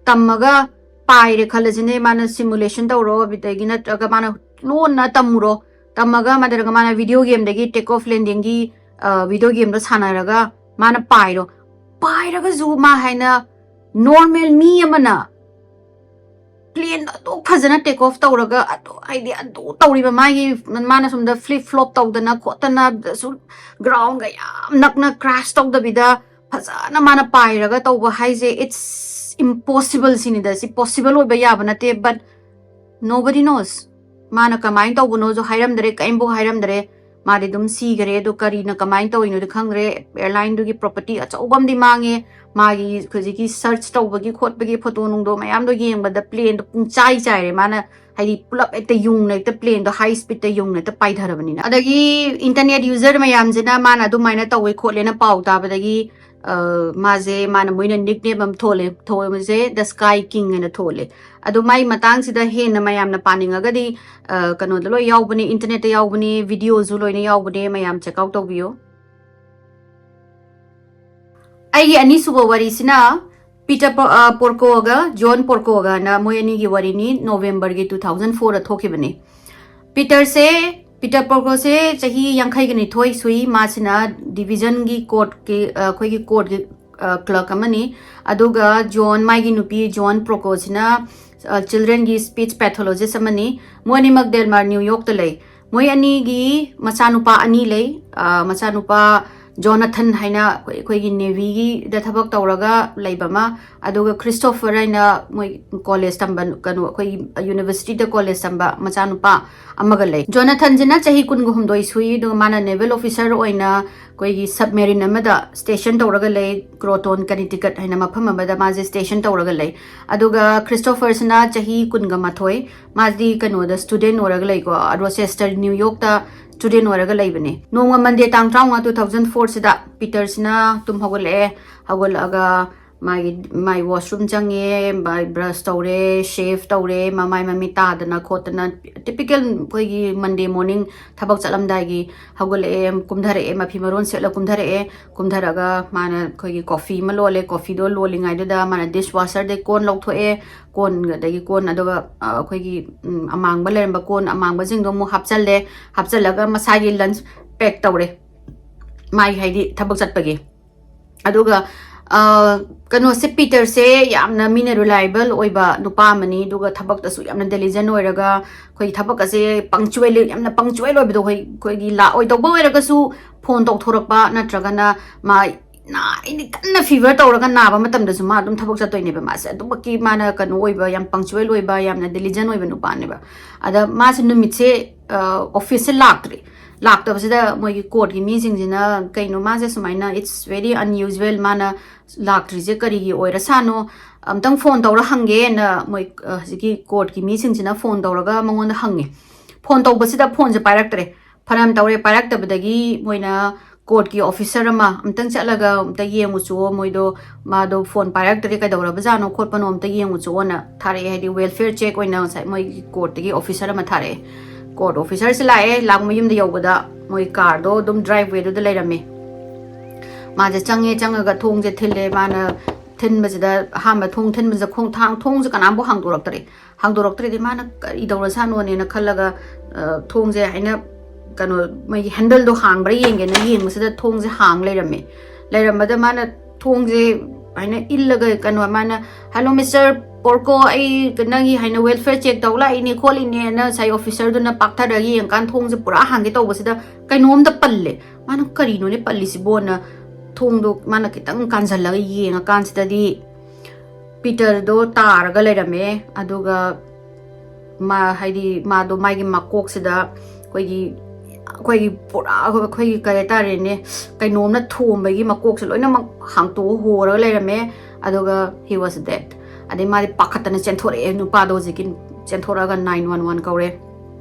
ꯇꯝꯃꯒ ꯄꯥꯏꯔꯦ ꯈꯜꯂꯁꯤꯅꯦ꯫ ꯃꯥꯅ simulation ꯇꯧꯔꯣ ꯑꯗꯒꯤ ꯅꯠꯇ꯭ꯔꯒ ꯃꯥꯅ ꯂꯣꯟꯅ ꯇꯝꯃꯨꯔꯣ꯫ ꯇꯝꯃꯒ ꯅꯠꯇ꯭ꯔꯒ ꯃꯥꯅ video gameꯗꯒꯤ take off landingꯒꯤ video gameꯗꯣ ꯁꯥꯟꯅꯔꯒ ꯃꯥꯅ ꯄꯥꯏꯔꯣ꯫ ꯄꯥꯏꯔꯒꯁꯨ ꯃꯥ ꯍꯥꯏꯅ normal ꯃꯤ ꯑꯃꯅ planeꯗꯣ ꯑꯗꯨ ꯐꯖꯅ take off ꯇꯧꯔꯒ ꯑꯗꯨ ꯍꯥꯏꯗꯤ ꯑꯗꯨ ꯇꯧꯔꯤꯕ ꯃꯥꯒꯤ ꯃꯥꯅ ꯁꯣꯝꯗ flip flop ꯇꯧꯗꯅ ꯈꯣꯠꯇꯅ ꯁꯨꯝ groundꯒ ꯌꯥꯝ ꯅꯛꯅ crash ꯇꯧꯗꯕꯤꯗ ꯐꯖꯅ ꯃꯥꯅ ꯄꯥꯏꯔꯒ ꯇꯧꯕ ꯍꯥꯏꯁꯦ it's impossible ꯁꯤꯅꯤꯗ꯫ ꯁꯤ possible ꯑꯣꯏꯕ ꯌꯥꯕ ꯅꯠꯇꯦ꯫ But nobody knows꯫ ꯃꯥꯅ ꯀꯃꯥꯏꯅ ꯇꯧꯕꯅꯣꯁꯨ ꯍꯥꯏꯔꯝꯗ꯭ꯔꯦ, ꯀꯔꯤꯝꯐꯥꯎ ꯍꯥꯏꯔꯝꯗ꯭ꯔꯦ꯫ ꯃꯥꯗꯤ ꯑꯗꯨꯝ ꯁꯤꯈꯔꯦ꯫ ꯑꯗꯣ ꯀꯔꯤꯅ ꯀꯃꯥꯏꯅ ꯇꯧꯔꯤꯅꯣꯗꯤ ꯈꯪꯗ꯭ꯔꯦ꯫ ꯑꯦꯌꯔꯂꯥꯏꯟꯗꯨꯒꯤ ꯄ꯭ꯔꯣꯄꯔꯇꯤ ꯑꯆꯧꯕ ꯑꯃꯗꯤ ꯃꯥꯡꯉꯦ꯫ ꯃꯥꯒꯤ ꯍꯧꯖꯤꯛꯀꯤ ꯁꯔꯆ ꯇꯧꯕꯒꯤ ꯈꯣꯠꯄꯒꯤ ꯐꯣꯇꯣ ꯅꯨꯡꯗꯣ ꯃꯌꯥꯝꯗꯣ ꯌꯦꯡꯕꯗ ꯄ꯭ꯂꯦꯟꯗꯣ ꯄꯨꯡꯆꯥꯏ ꯆꯥꯏꯔꯦ꯫ ꯃꯥꯅ ꯍꯥꯏꯗꯤ ꯄꯨꯂꯞ ꯍꯦꯛꯇ ꯌꯨꯡꯅ ꯍꯦꯛꯇ ꯄ꯭ꯂꯦꯟꯗꯣ ꯍꯥꯏ ꯁ꯭ꯄꯤꯗꯇ ꯌꯨꯡꯅ ꯍꯦꯛꯇ ꯄꯥꯏꯊꯔꯕꯅꯤꯅ꯫ ꯑꯗꯒꯤ ꯏꯟꯇꯔꯅꯦꯠ ꯌꯨꯖꯔ ꯃꯌꯥꯝꯁꯤꯅ ꯃꯥꯅ ꯑꯗꯨꯃꯥꯏꯅ ꯇꯧꯋꯦ ꯈꯣꯠꯂꯦꯅ ꯄꯥꯎ ꯇꯥꯕꯗꯒꯤ, ꯑ, ꯃꯥꯁꯦ, ꯃꯥꯅ, ꯃꯣꯏꯅ ꯅꯤꯛꯅꯦꯝ ꯑꯃ ꯊꯣꯜꯂꯦ, ꯊꯣꯟꯕꯁꯦ ꯗ ꯁ꯭ꯀꯥꯏ ꯀꯤꯡ ꯍꯥꯏꯅ ꯊꯣꯜꯂꯦ꯫ ꯑꯗꯣ ꯃꯥꯏ ꯃꯇꯥꯡꯁꯤꯗ ꯍꯦꯟꯅ ꯃꯌꯥꯝꯅ ꯄꯥꯅꯤꯡꯉꯒꯗꯤ, ꯑ, ꯀꯩꯅꯣꯗ ꯂꯣꯏ ꯌꯥꯎꯕꯅꯦ, ꯏꯟꯇꯔꯅꯦꯠꯇ ꯌꯥꯎꯕꯅꯦ, ꯚꯤꯗꯤꯑꯣꯁꯨ ꯂꯣꯏꯅ ꯌꯥꯎꯕꯅꯦ, ꯃꯌꯥꯝ ꯆꯦꯛ ꯑꯥꯎꯠ ꯇꯧꯕꯤꯌꯨ꯫ ꯑꯩꯒꯤ ꯑꯅꯤꯁꯨꯕ ꯋꯥꯔꯤꯁꯤꯅ ꯄꯤꯇꯔ ꯄꯣ-, ꯑ, ꯄꯣꯔꯀꯣꯒ ꯖꯣꯟ ꯄꯣꯔꯀꯣꯒꯅ ꯃꯣꯏ ꯑꯅꯤꯒꯤ ꯋꯥꯔꯤꯅꯤ, ꯅꯣꯕꯦꯝꯕꯔꯒꯤ ꯇꯨ ꯊꯥꯎꯖꯟ ꯐꯣꯔꯗ ꯊꯣꯛꯈꯤꯕꯅꯤ꯫ ꯄꯤꯇꯔꯁꯦ, ꯄꯤꯇꯔ ꯄꯣꯔꯀꯣꯁꯦ ꯆꯍꯤ ꯌꯥꯡꯈꯩꯒ ꯅꯤꯊꯣꯏ ꯁꯨꯏ꯫ ꯃꯥꯁꯤꯅ ꯗꯤꯕꯤꯖꯟꯒꯤ ꯀꯣꯔꯠꯀꯤ, ꯑ, ꯑꯩꯈꯣꯏꯒꯤ ꯀꯣꯔꯠꯀꯤ, ꯑ, ꯀ꯭ꯂꯔꯛ ꯑꯃꯅꯤ꯫ ꯑꯗꯨꯒ ꯖꯣꯟ, ꯃꯥꯒꯤ ꯅꯨꯄꯤ ꯖꯣꯟ ꯄ꯭ꯔꯣꯀꯣꯁꯤꯅ, ꯑ, ꯆꯤꯜꯗ꯭ꯔꯦꯟꯒꯤ ꯁ꯭ꯄꯤꯆ ꯄꯦꯊꯣꯂꯣꯖꯤꯁ ꯑꯃꯅꯤ꯫ ꯃꯣꯏ ꯑꯅꯤꯃꯛ ꯗꯦꯜꯃꯥꯔ, ꯅ꯭ꯌꯨ ꯌꯣꯔꯛꯇ ꯂꯩ꯫ ꯃꯣꯏ ꯑꯅꯤꯒꯤ ꯃꯆꯥꯅꯨꯄꯥ ꯑꯅꯤ ꯂꯩ꯫ ꯑ, ꯃꯆꯥꯅꯨꯄꯥ ꯖꯣꯅꯥꯊꯟ ꯍꯥꯏꯅ ꯑꯩꯈꯣꯏ-, ꯑꯩꯈꯣꯏꯒꯤ ꯅꯦꯚꯤꯒꯤꯗ ꯊꯕꯛ ꯇꯧꯔꯒ ꯂꯩꯕ ꯑꯃ, ꯑꯗꯨꯒ ꯈ꯭ꯔꯤꯁꯇꯣꯐꯔ ꯍꯥꯏꯅ ꯃꯣꯏ ꯀꯣꯂꯦꯖ ꯇꯝꯕ, ꯀꯩꯅꯣ, ꯑꯩꯈꯣꯏꯒꯤ ꯌꯨꯅꯤꯚꯔꯁꯤꯇꯤꯗ ꯀꯣꯂꯦꯖ ꯇꯝꯕ ꯃꯆꯥꯅꯨꯄꯥ ꯑꯃꯒ ꯂꯩ꯫ ꯖꯣꯅꯥꯊꯟꯁꯤꯅ ꯆꯍꯤ ꯀꯨꯟꯒ ꯍꯨꯝꯗꯣꯏ ꯁꯨꯏ, ꯑꯗꯨꯒ ꯃꯥꯅ ꯅꯦꯚꯦꯜ ꯑꯣꯐꯤꯁꯔ ꯑꯣꯏꯅ ꯑꯩꯈꯣꯏꯒꯤ ꯁꯕꯃꯦꯔꯤꯟ ꯑꯃꯗ ꯁ꯭ꯇꯦꯁꯟ ꯇꯧꯔꯒ ꯂꯩ, ꯀ꯭ꯔꯣꯇꯣꯟ, ꯀꯅꯤꯇꯤꯀꯠ ꯍꯥꯏꯅ ꯃꯐꯝ ꯑꯃꯗ ꯃꯥꯁꯦ ꯁ꯭ꯇꯦꯁꯟ ꯇꯧꯔꯒ ꯂꯩ꯫ ꯑꯗꯨꯒ ꯈ꯭ꯔꯤꯁꯇꯣꯐꯔꯁꯤꯅ ꯆꯍꯤ ꯀꯨꯟꯒ ꯃꯥꯊꯣꯏ, ꯃꯥꯗꯤ ꯀꯩꯅꯣꯗ ꯁ꯭ꯇꯨꯗꯦꯟ ꯑꯣꯏꯔꯒ ꯂꯩꯀꯣ, ꯔꯣꯆꯦꯁꯇꯔ, ꯅ꯭ꯌꯨ ꯌꯣꯔꯛꯇ ꯁ꯭ꯇꯨꯗꯦꯟ ꯑꯣꯏꯔꯒ ꯂꯩꯕꯅꯦ꯫ ꯅꯣꯡꯃ ꯃꯟꯗꯦ ꯇꯥꯡ ꯇꯔꯥꯃꯉꯥ, ꯇꯨ ꯊꯥꯎꯖꯟ ꯐꯣꯔꯁꯤꯗ ꯄꯤꯇꯔꯁꯤꯅ ꯇꯨꯝ ꯍꯧꯒꯠꯂꯛꯑꯦ꯫ ꯍꯧꯒꯠꯂꯛꯑꯒ ꯃꯥꯒꯤ, ꯃꯥꯏ ꯋꯥꯁꯔꯨꯝ ꯆꯪꯉꯦ, ꯃꯥꯏ ꯕ꯭ꯔꯁ ꯇꯧꯔꯦ, ꯁꯦꯚ ꯇꯧꯔꯦ, ꯃꯃꯥꯏ ꯃꯃꯤꯠ ꯇꯥꯗꯅ ꯈꯣꯠꯇꯅ, ꯇꯤꯄꯤꯀꯦꯜ ꯑꯩꯈꯣꯏꯒꯤ ꯃꯟꯗꯦ ꯃꯣꯔꯅꯤꯡ ꯊꯕꯛ ꯆꯠꯂꯝꯗꯥꯏꯒꯤ ꯍꯧꯒꯠꯂꯛꯑꯦ, ꯀꯨꯝꯊꯔꯛꯑꯦ, ꯃꯐꯤ ꯃꯔꯣꯟ ꯁꯦꯠꯂ ꯀꯨꯝꯊꯔꯛꯑꯦ꯫ ꯀꯨꯝꯊꯔꯒ ꯃꯥꯅ ꯑꯩꯈꯣꯏꯒꯤ ꯀꯣꯐꯤ ꯑꯃ ꯂꯣꯜꯂꯦ꯫ ꯀꯣꯐꯤꯗꯣ ꯂꯣꯜꯂꯤꯉꯩꯗꯨꯗ ꯃꯥꯅ ꯗꯤꯁ ꯋꯥꯁꯔꯗꯩ ꯀꯣꯟ ꯂꯧꯊꯣꯛꯑꯦ꯫ ꯀꯣꯟ, ꯑꯗꯒꯤ ꯀꯣꯟ, ꯑꯗꯨꯒ, ꯑ, ꯑꯩꯈꯣꯏꯒꯤ, ꯎꯝ, ꯑꯃꯥꯡꯕ ꯂꯩꯔꯝꯕ ꯀꯣꯟ ꯑꯃꯥꯡꯕꯁꯤꯡꯗꯣ ꯑꯃꯨꯛ ꯍꯥꯞꯆꯜꯂꯦ꯫ ꯍꯥꯞꯆꯜꯂꯒ ꯃꯁꯥꯒꯤ ꯂꯟꯆ ꯄꯦꯛ ꯇꯧꯔꯦ, ꯃꯥꯒꯤ, ꯍꯥꯏꯗꯤ, ꯊꯕꯛ ꯆꯠꯄꯒꯤ꯫ ꯑꯗꯨꯒ, ꯑ, ꯀꯩꯅꯣꯁꯦ, ꯄꯤꯇꯔꯁꯦ ꯌꯥꯝꯅ ꯃꯤꯅ ꯔꯤꯂꯥꯏꯕꯜ ꯑꯣꯏꯕ ꯅꯨꯄꯥ ꯑꯃꯅꯤ, ꯑꯗꯨꯒ ꯊꯕꯛꯇꯁꯨ ꯌꯥꯝꯅ ꯗꯤꯂꯤꯖꯦꯟ ꯑꯣꯏꯔꯒ, ꯑꯩꯈꯣꯏ ꯊꯕꯛ ꯑꯁꯦ ꯄꯪꯆꯨꯑꯦꯜ, ꯌꯥꯝꯅ ꯄꯪꯆꯨꯑꯦꯜ ꯑꯣꯏꯕꯗꯣ, ꯑꯩꯈꯣꯏ, ꯑꯩꯈꯣꯏꯒꯤ ꯂꯥꯛꯑꯣꯏꯗꯧꯕ ꯑꯣꯏꯔꯒꯁꯨ ꯐꯣꯟ ꯇꯧꯊꯣꯔꯛꯄ, ꯅꯠꯇ꯭ꯔꯒꯅ ꯃꯥ ꯅꯥ ꯑꯩꯗꯤ ꯀꯟꯅ fever ꯇꯧꯔꯒ ꯅꯥꯕ ꯃꯇꯝꯗꯁꯨ ꯃꯥ ꯑꯗꯨꯝ ꯊꯕꯛ ꯆꯠꯇꯣꯏꯅꯦꯕ꯫ ꯃꯥꯁꯦ ꯑꯗꯨꯃꯛꯀꯤ ꯃꯥꯅ ꯀꯩꯅꯣ ꯑꯣꯏꯕ, ꯌꯥꯝ punctual ꯑꯣꯏꯕ, ꯌꯥꯝꯅ diligent ꯑꯣꯏꯕ ꯅꯨꯄꯥꯅꯦꯕ꯫ ꯑꯗ ꯃꯥꯁꯦ ꯅꯨꯃꯤꯠꯁꯦ ꯑꯣꯐꯤꯁꯁꯦ ꯂꯥꯛꯇ꯭ꯔꯤ꯫ ꯂꯥꯛꯇꯕꯁꯤꯗ ꯃꯣꯏꯒꯤ ꯀꯣꯔꯠꯀꯤ ꯃꯤꯁꯤꯡꯁꯤꯅ, "ꯀꯩꯅꯣ ꯃꯥꯁꯦ ꯁꯨꯃꯥꯏꯅ, it's very unusual, ꯃꯥꯅ ꯂꯥꯛꯇ꯭ꯔꯤꯁꯦ ꯀꯔꯤꯒꯤ ꯑꯣꯏꯔꯁꯥꯅꯣ, ꯑꯝꯇꯪ ꯐꯣꯟ ꯇꯧꯔ ꯍꯪꯒꯦꯅ" ꯃꯣꯏ ꯍꯧꯖꯤꯛꯀꯤ ꯀꯣꯔꯠꯀꯤ ꯃꯤꯁꯤꯡꯁꯤꯅ ꯐꯣꯟ ꯇꯧꯔꯒ ꯃꯉꯣꯟꯗ ꯍꯪꯉꯦ꯫ ꯐꯣꯟ ꯇꯧꯕꯁꯤꯗ ꯐꯣꯟꯁꯦ ꯄꯥꯏꯔꯛꯇ꯭ꯔꯦ꯫ ꯐꯅꯌꯥꯝ ꯇꯧꯔꯦ, ꯄꯥꯏꯔꯛꯇꯕꯗꯒꯤ ꯃꯣꯏꯅ ꯀꯣꯔꯠꯀꯤ ꯑꯣꯐꯤꯁꯔ ꯑꯃ ꯑꯝꯇꯪ ꯆꯠꯂꯒ ꯑꯝꯇ ꯌꯦꯡꯉꯨꯆꯣ, ꯃꯣꯏꯗꯣ, ꯃꯥꯗꯣ ꯐꯣꯟ ꯄꯥꯏꯔꯛꯇ꯭ꯔꯦ, ꯀꯩꯗꯧꯔꯕꯖꯥꯠꯅꯣ ꯈꯣꯠꯄꯅꯣ ꯑꯝꯇ ꯌꯦꯡꯉꯨꯆꯣꯅ ꯊꯥꯔꯛꯑꯦ꯫ ꯍꯥꯏꯗꯤ welfare check ꯑꯣꯏꯅ ꯉꯁꯥꯏ ꯃꯣꯏꯒꯤ ꯀꯣꯔꯠꯇꯒꯤ ꯑꯣꯐꯤꯁꯔ ꯑꯃ ꯊꯥꯔꯛꯑꯦ꯫ ꯀꯣꯔꯠ ꯑꯣꯐꯤꯁꯔꯁꯦ ꯂꯥꯛꯑꯦ, ꯂꯥꯛ ꯃꯌꯨꯝꯗ ꯌꯧꯕꯗ ꯃꯣꯏ ꯀꯥꯔꯗꯣ ꯑꯗꯨꯝ drivewayꯗꯨꯗ ꯂꯩꯔꯝꯃꯦ꯫ ꯃꯥꯁꯦ ꯆꯪꯉꯦ, ꯆꯪꯉꯒ ꯊꯣꯡꯁꯦ ꯊꯤꯜꯂꯦ꯫ ꯃꯥꯅ ꯊꯤꯟꯕꯁꯤꯗ, ꯑꯍꯥꯟꯕ ꯊꯣꯡ ꯊꯤꯟꯕꯁꯤꯗ ꯈꯣꯡꯊꯥꯡ, ꯊꯣꯡꯁꯦ ꯀꯅꯥꯝꯐꯥꯎ ꯍꯥꯡꯗꯣꯔꯛꯇ꯭ꯔꯦ꯫ ꯍꯥꯡꯗꯣꯔꯛꯇ꯭ꯔꯗꯤ ꯃꯥꯅ ꯀꯔꯤ ꯇꯧꯔꯖꯥꯠꯅꯣꯅꯦꯅ ꯈꯜꯂꯒ, ꯑ, ꯊꯣꯡꯁꯦ ꯍꯥꯏꯅ, ꯀꯩꯅꯣ, ꯃꯣꯏꯒꯤ handleꯗꯣ ꯍꯥꯡꯕ꯭ꯔꯥ ꯌꯦꯡꯒꯦꯅ ꯌꯦꯡꯕꯁꯤꯗ ꯊꯣꯡꯁꯦ ꯍꯥꯡ ꯂꯩꯔꯝꯃꯦ꯫ ꯂꯩꯔꯝꯕꯗ ꯃꯥꯅ ꯊꯣꯡꯁꯦ ꯍꯥꯏꯅ ꯏꯜꯂꯒ, ꯀꯩꯅꯣ, ꯃꯥꯅ, "Hello, Mister Porco, ꯑꯩ ꯅꯪꯒꯤ ꯍꯥꯏꯅ welfare check ꯇꯧ ꯂꯥꯛꯏꯅꯦ ꯈꯣꯠꯂꯤꯅꯦꯅ" ꯉꯁꯥꯏ ꯑꯣꯐꯤꯁꯔꯗꯨꯅ ꯄꯥꯛꯊꯔꯒ ꯌꯦꯡꯉꯀꯥꯟꯗ ꯊꯣꯡꯁꯦ ꯄꯨꯔꯥ ꯍꯥꯡꯒꯦ ꯇꯧꯕꯁꯤꯗ ꯀꯩꯅꯣꯝꯇ ꯄꯜꯂꯦ꯫ ꯃꯥꯅ, "ꯀꯔꯤꯅꯣꯅꯦ ꯄꯜꯂꯤꯁꯤꯕꯣꯅ?" ꯊꯣꯡꯗꯣ ꯃꯥꯅ ꯈꯤꯇꯪ ꯀꯥꯟꯁꯤꯜꯂꯒ ꯌꯦꯡꯉꯀꯥꯟꯁꯤꯗꯗꯤ ꯄꯤꯇꯔꯗꯣ ꯇꯥꯔꯒ ꯂꯩꯔꯝꯃꯦ꯫ ꯑꯗꯨꯒ ꯃꯥ, ꯍꯥꯏꯗꯤ, ꯃꯥꯗꯣ, ꯃꯥꯒꯤ ꯃꯀꯣꯛꯁꯤꯗ ꯑꯩꯈꯣꯏꯒꯤ, ꯑꯩꯈꯣꯏꯒꯤ ꯄꯨꯔꯥ, ꯑꯩꯈꯣꯏꯒꯤ, ꯀꯩ ꯍꯥꯏꯇꯥꯔꯦꯅꯦ, ꯀꯩꯅꯣꯝꯅ ꯊꯣꯝꯕꯒꯤ ꯃꯀꯣꯛꯁꯦ ꯂꯣꯏꯅꯃꯛ ꯍꯥꯡꯇꯣꯛꯑ ꯍꯣꯔꯒ ꯂꯩꯔꯝꯃꯦ꯫ ꯑꯗꯨꯒ he was dead꯫ ꯑꯗꯩ ꯃꯥꯗꯤ ꯄꯥꯈꯠꯇꯅ ꯆꯦꯟꯊꯣꯔꯛꯑꯦ꯫ ꯅꯨꯄꯥꯗꯣ ꯍꯧꯖꯤꯛꯀꯤ ꯆꯦꯟꯊꯣꯔꯛꯑꯒ nine one one ꯀꯧꯔꯦ꯫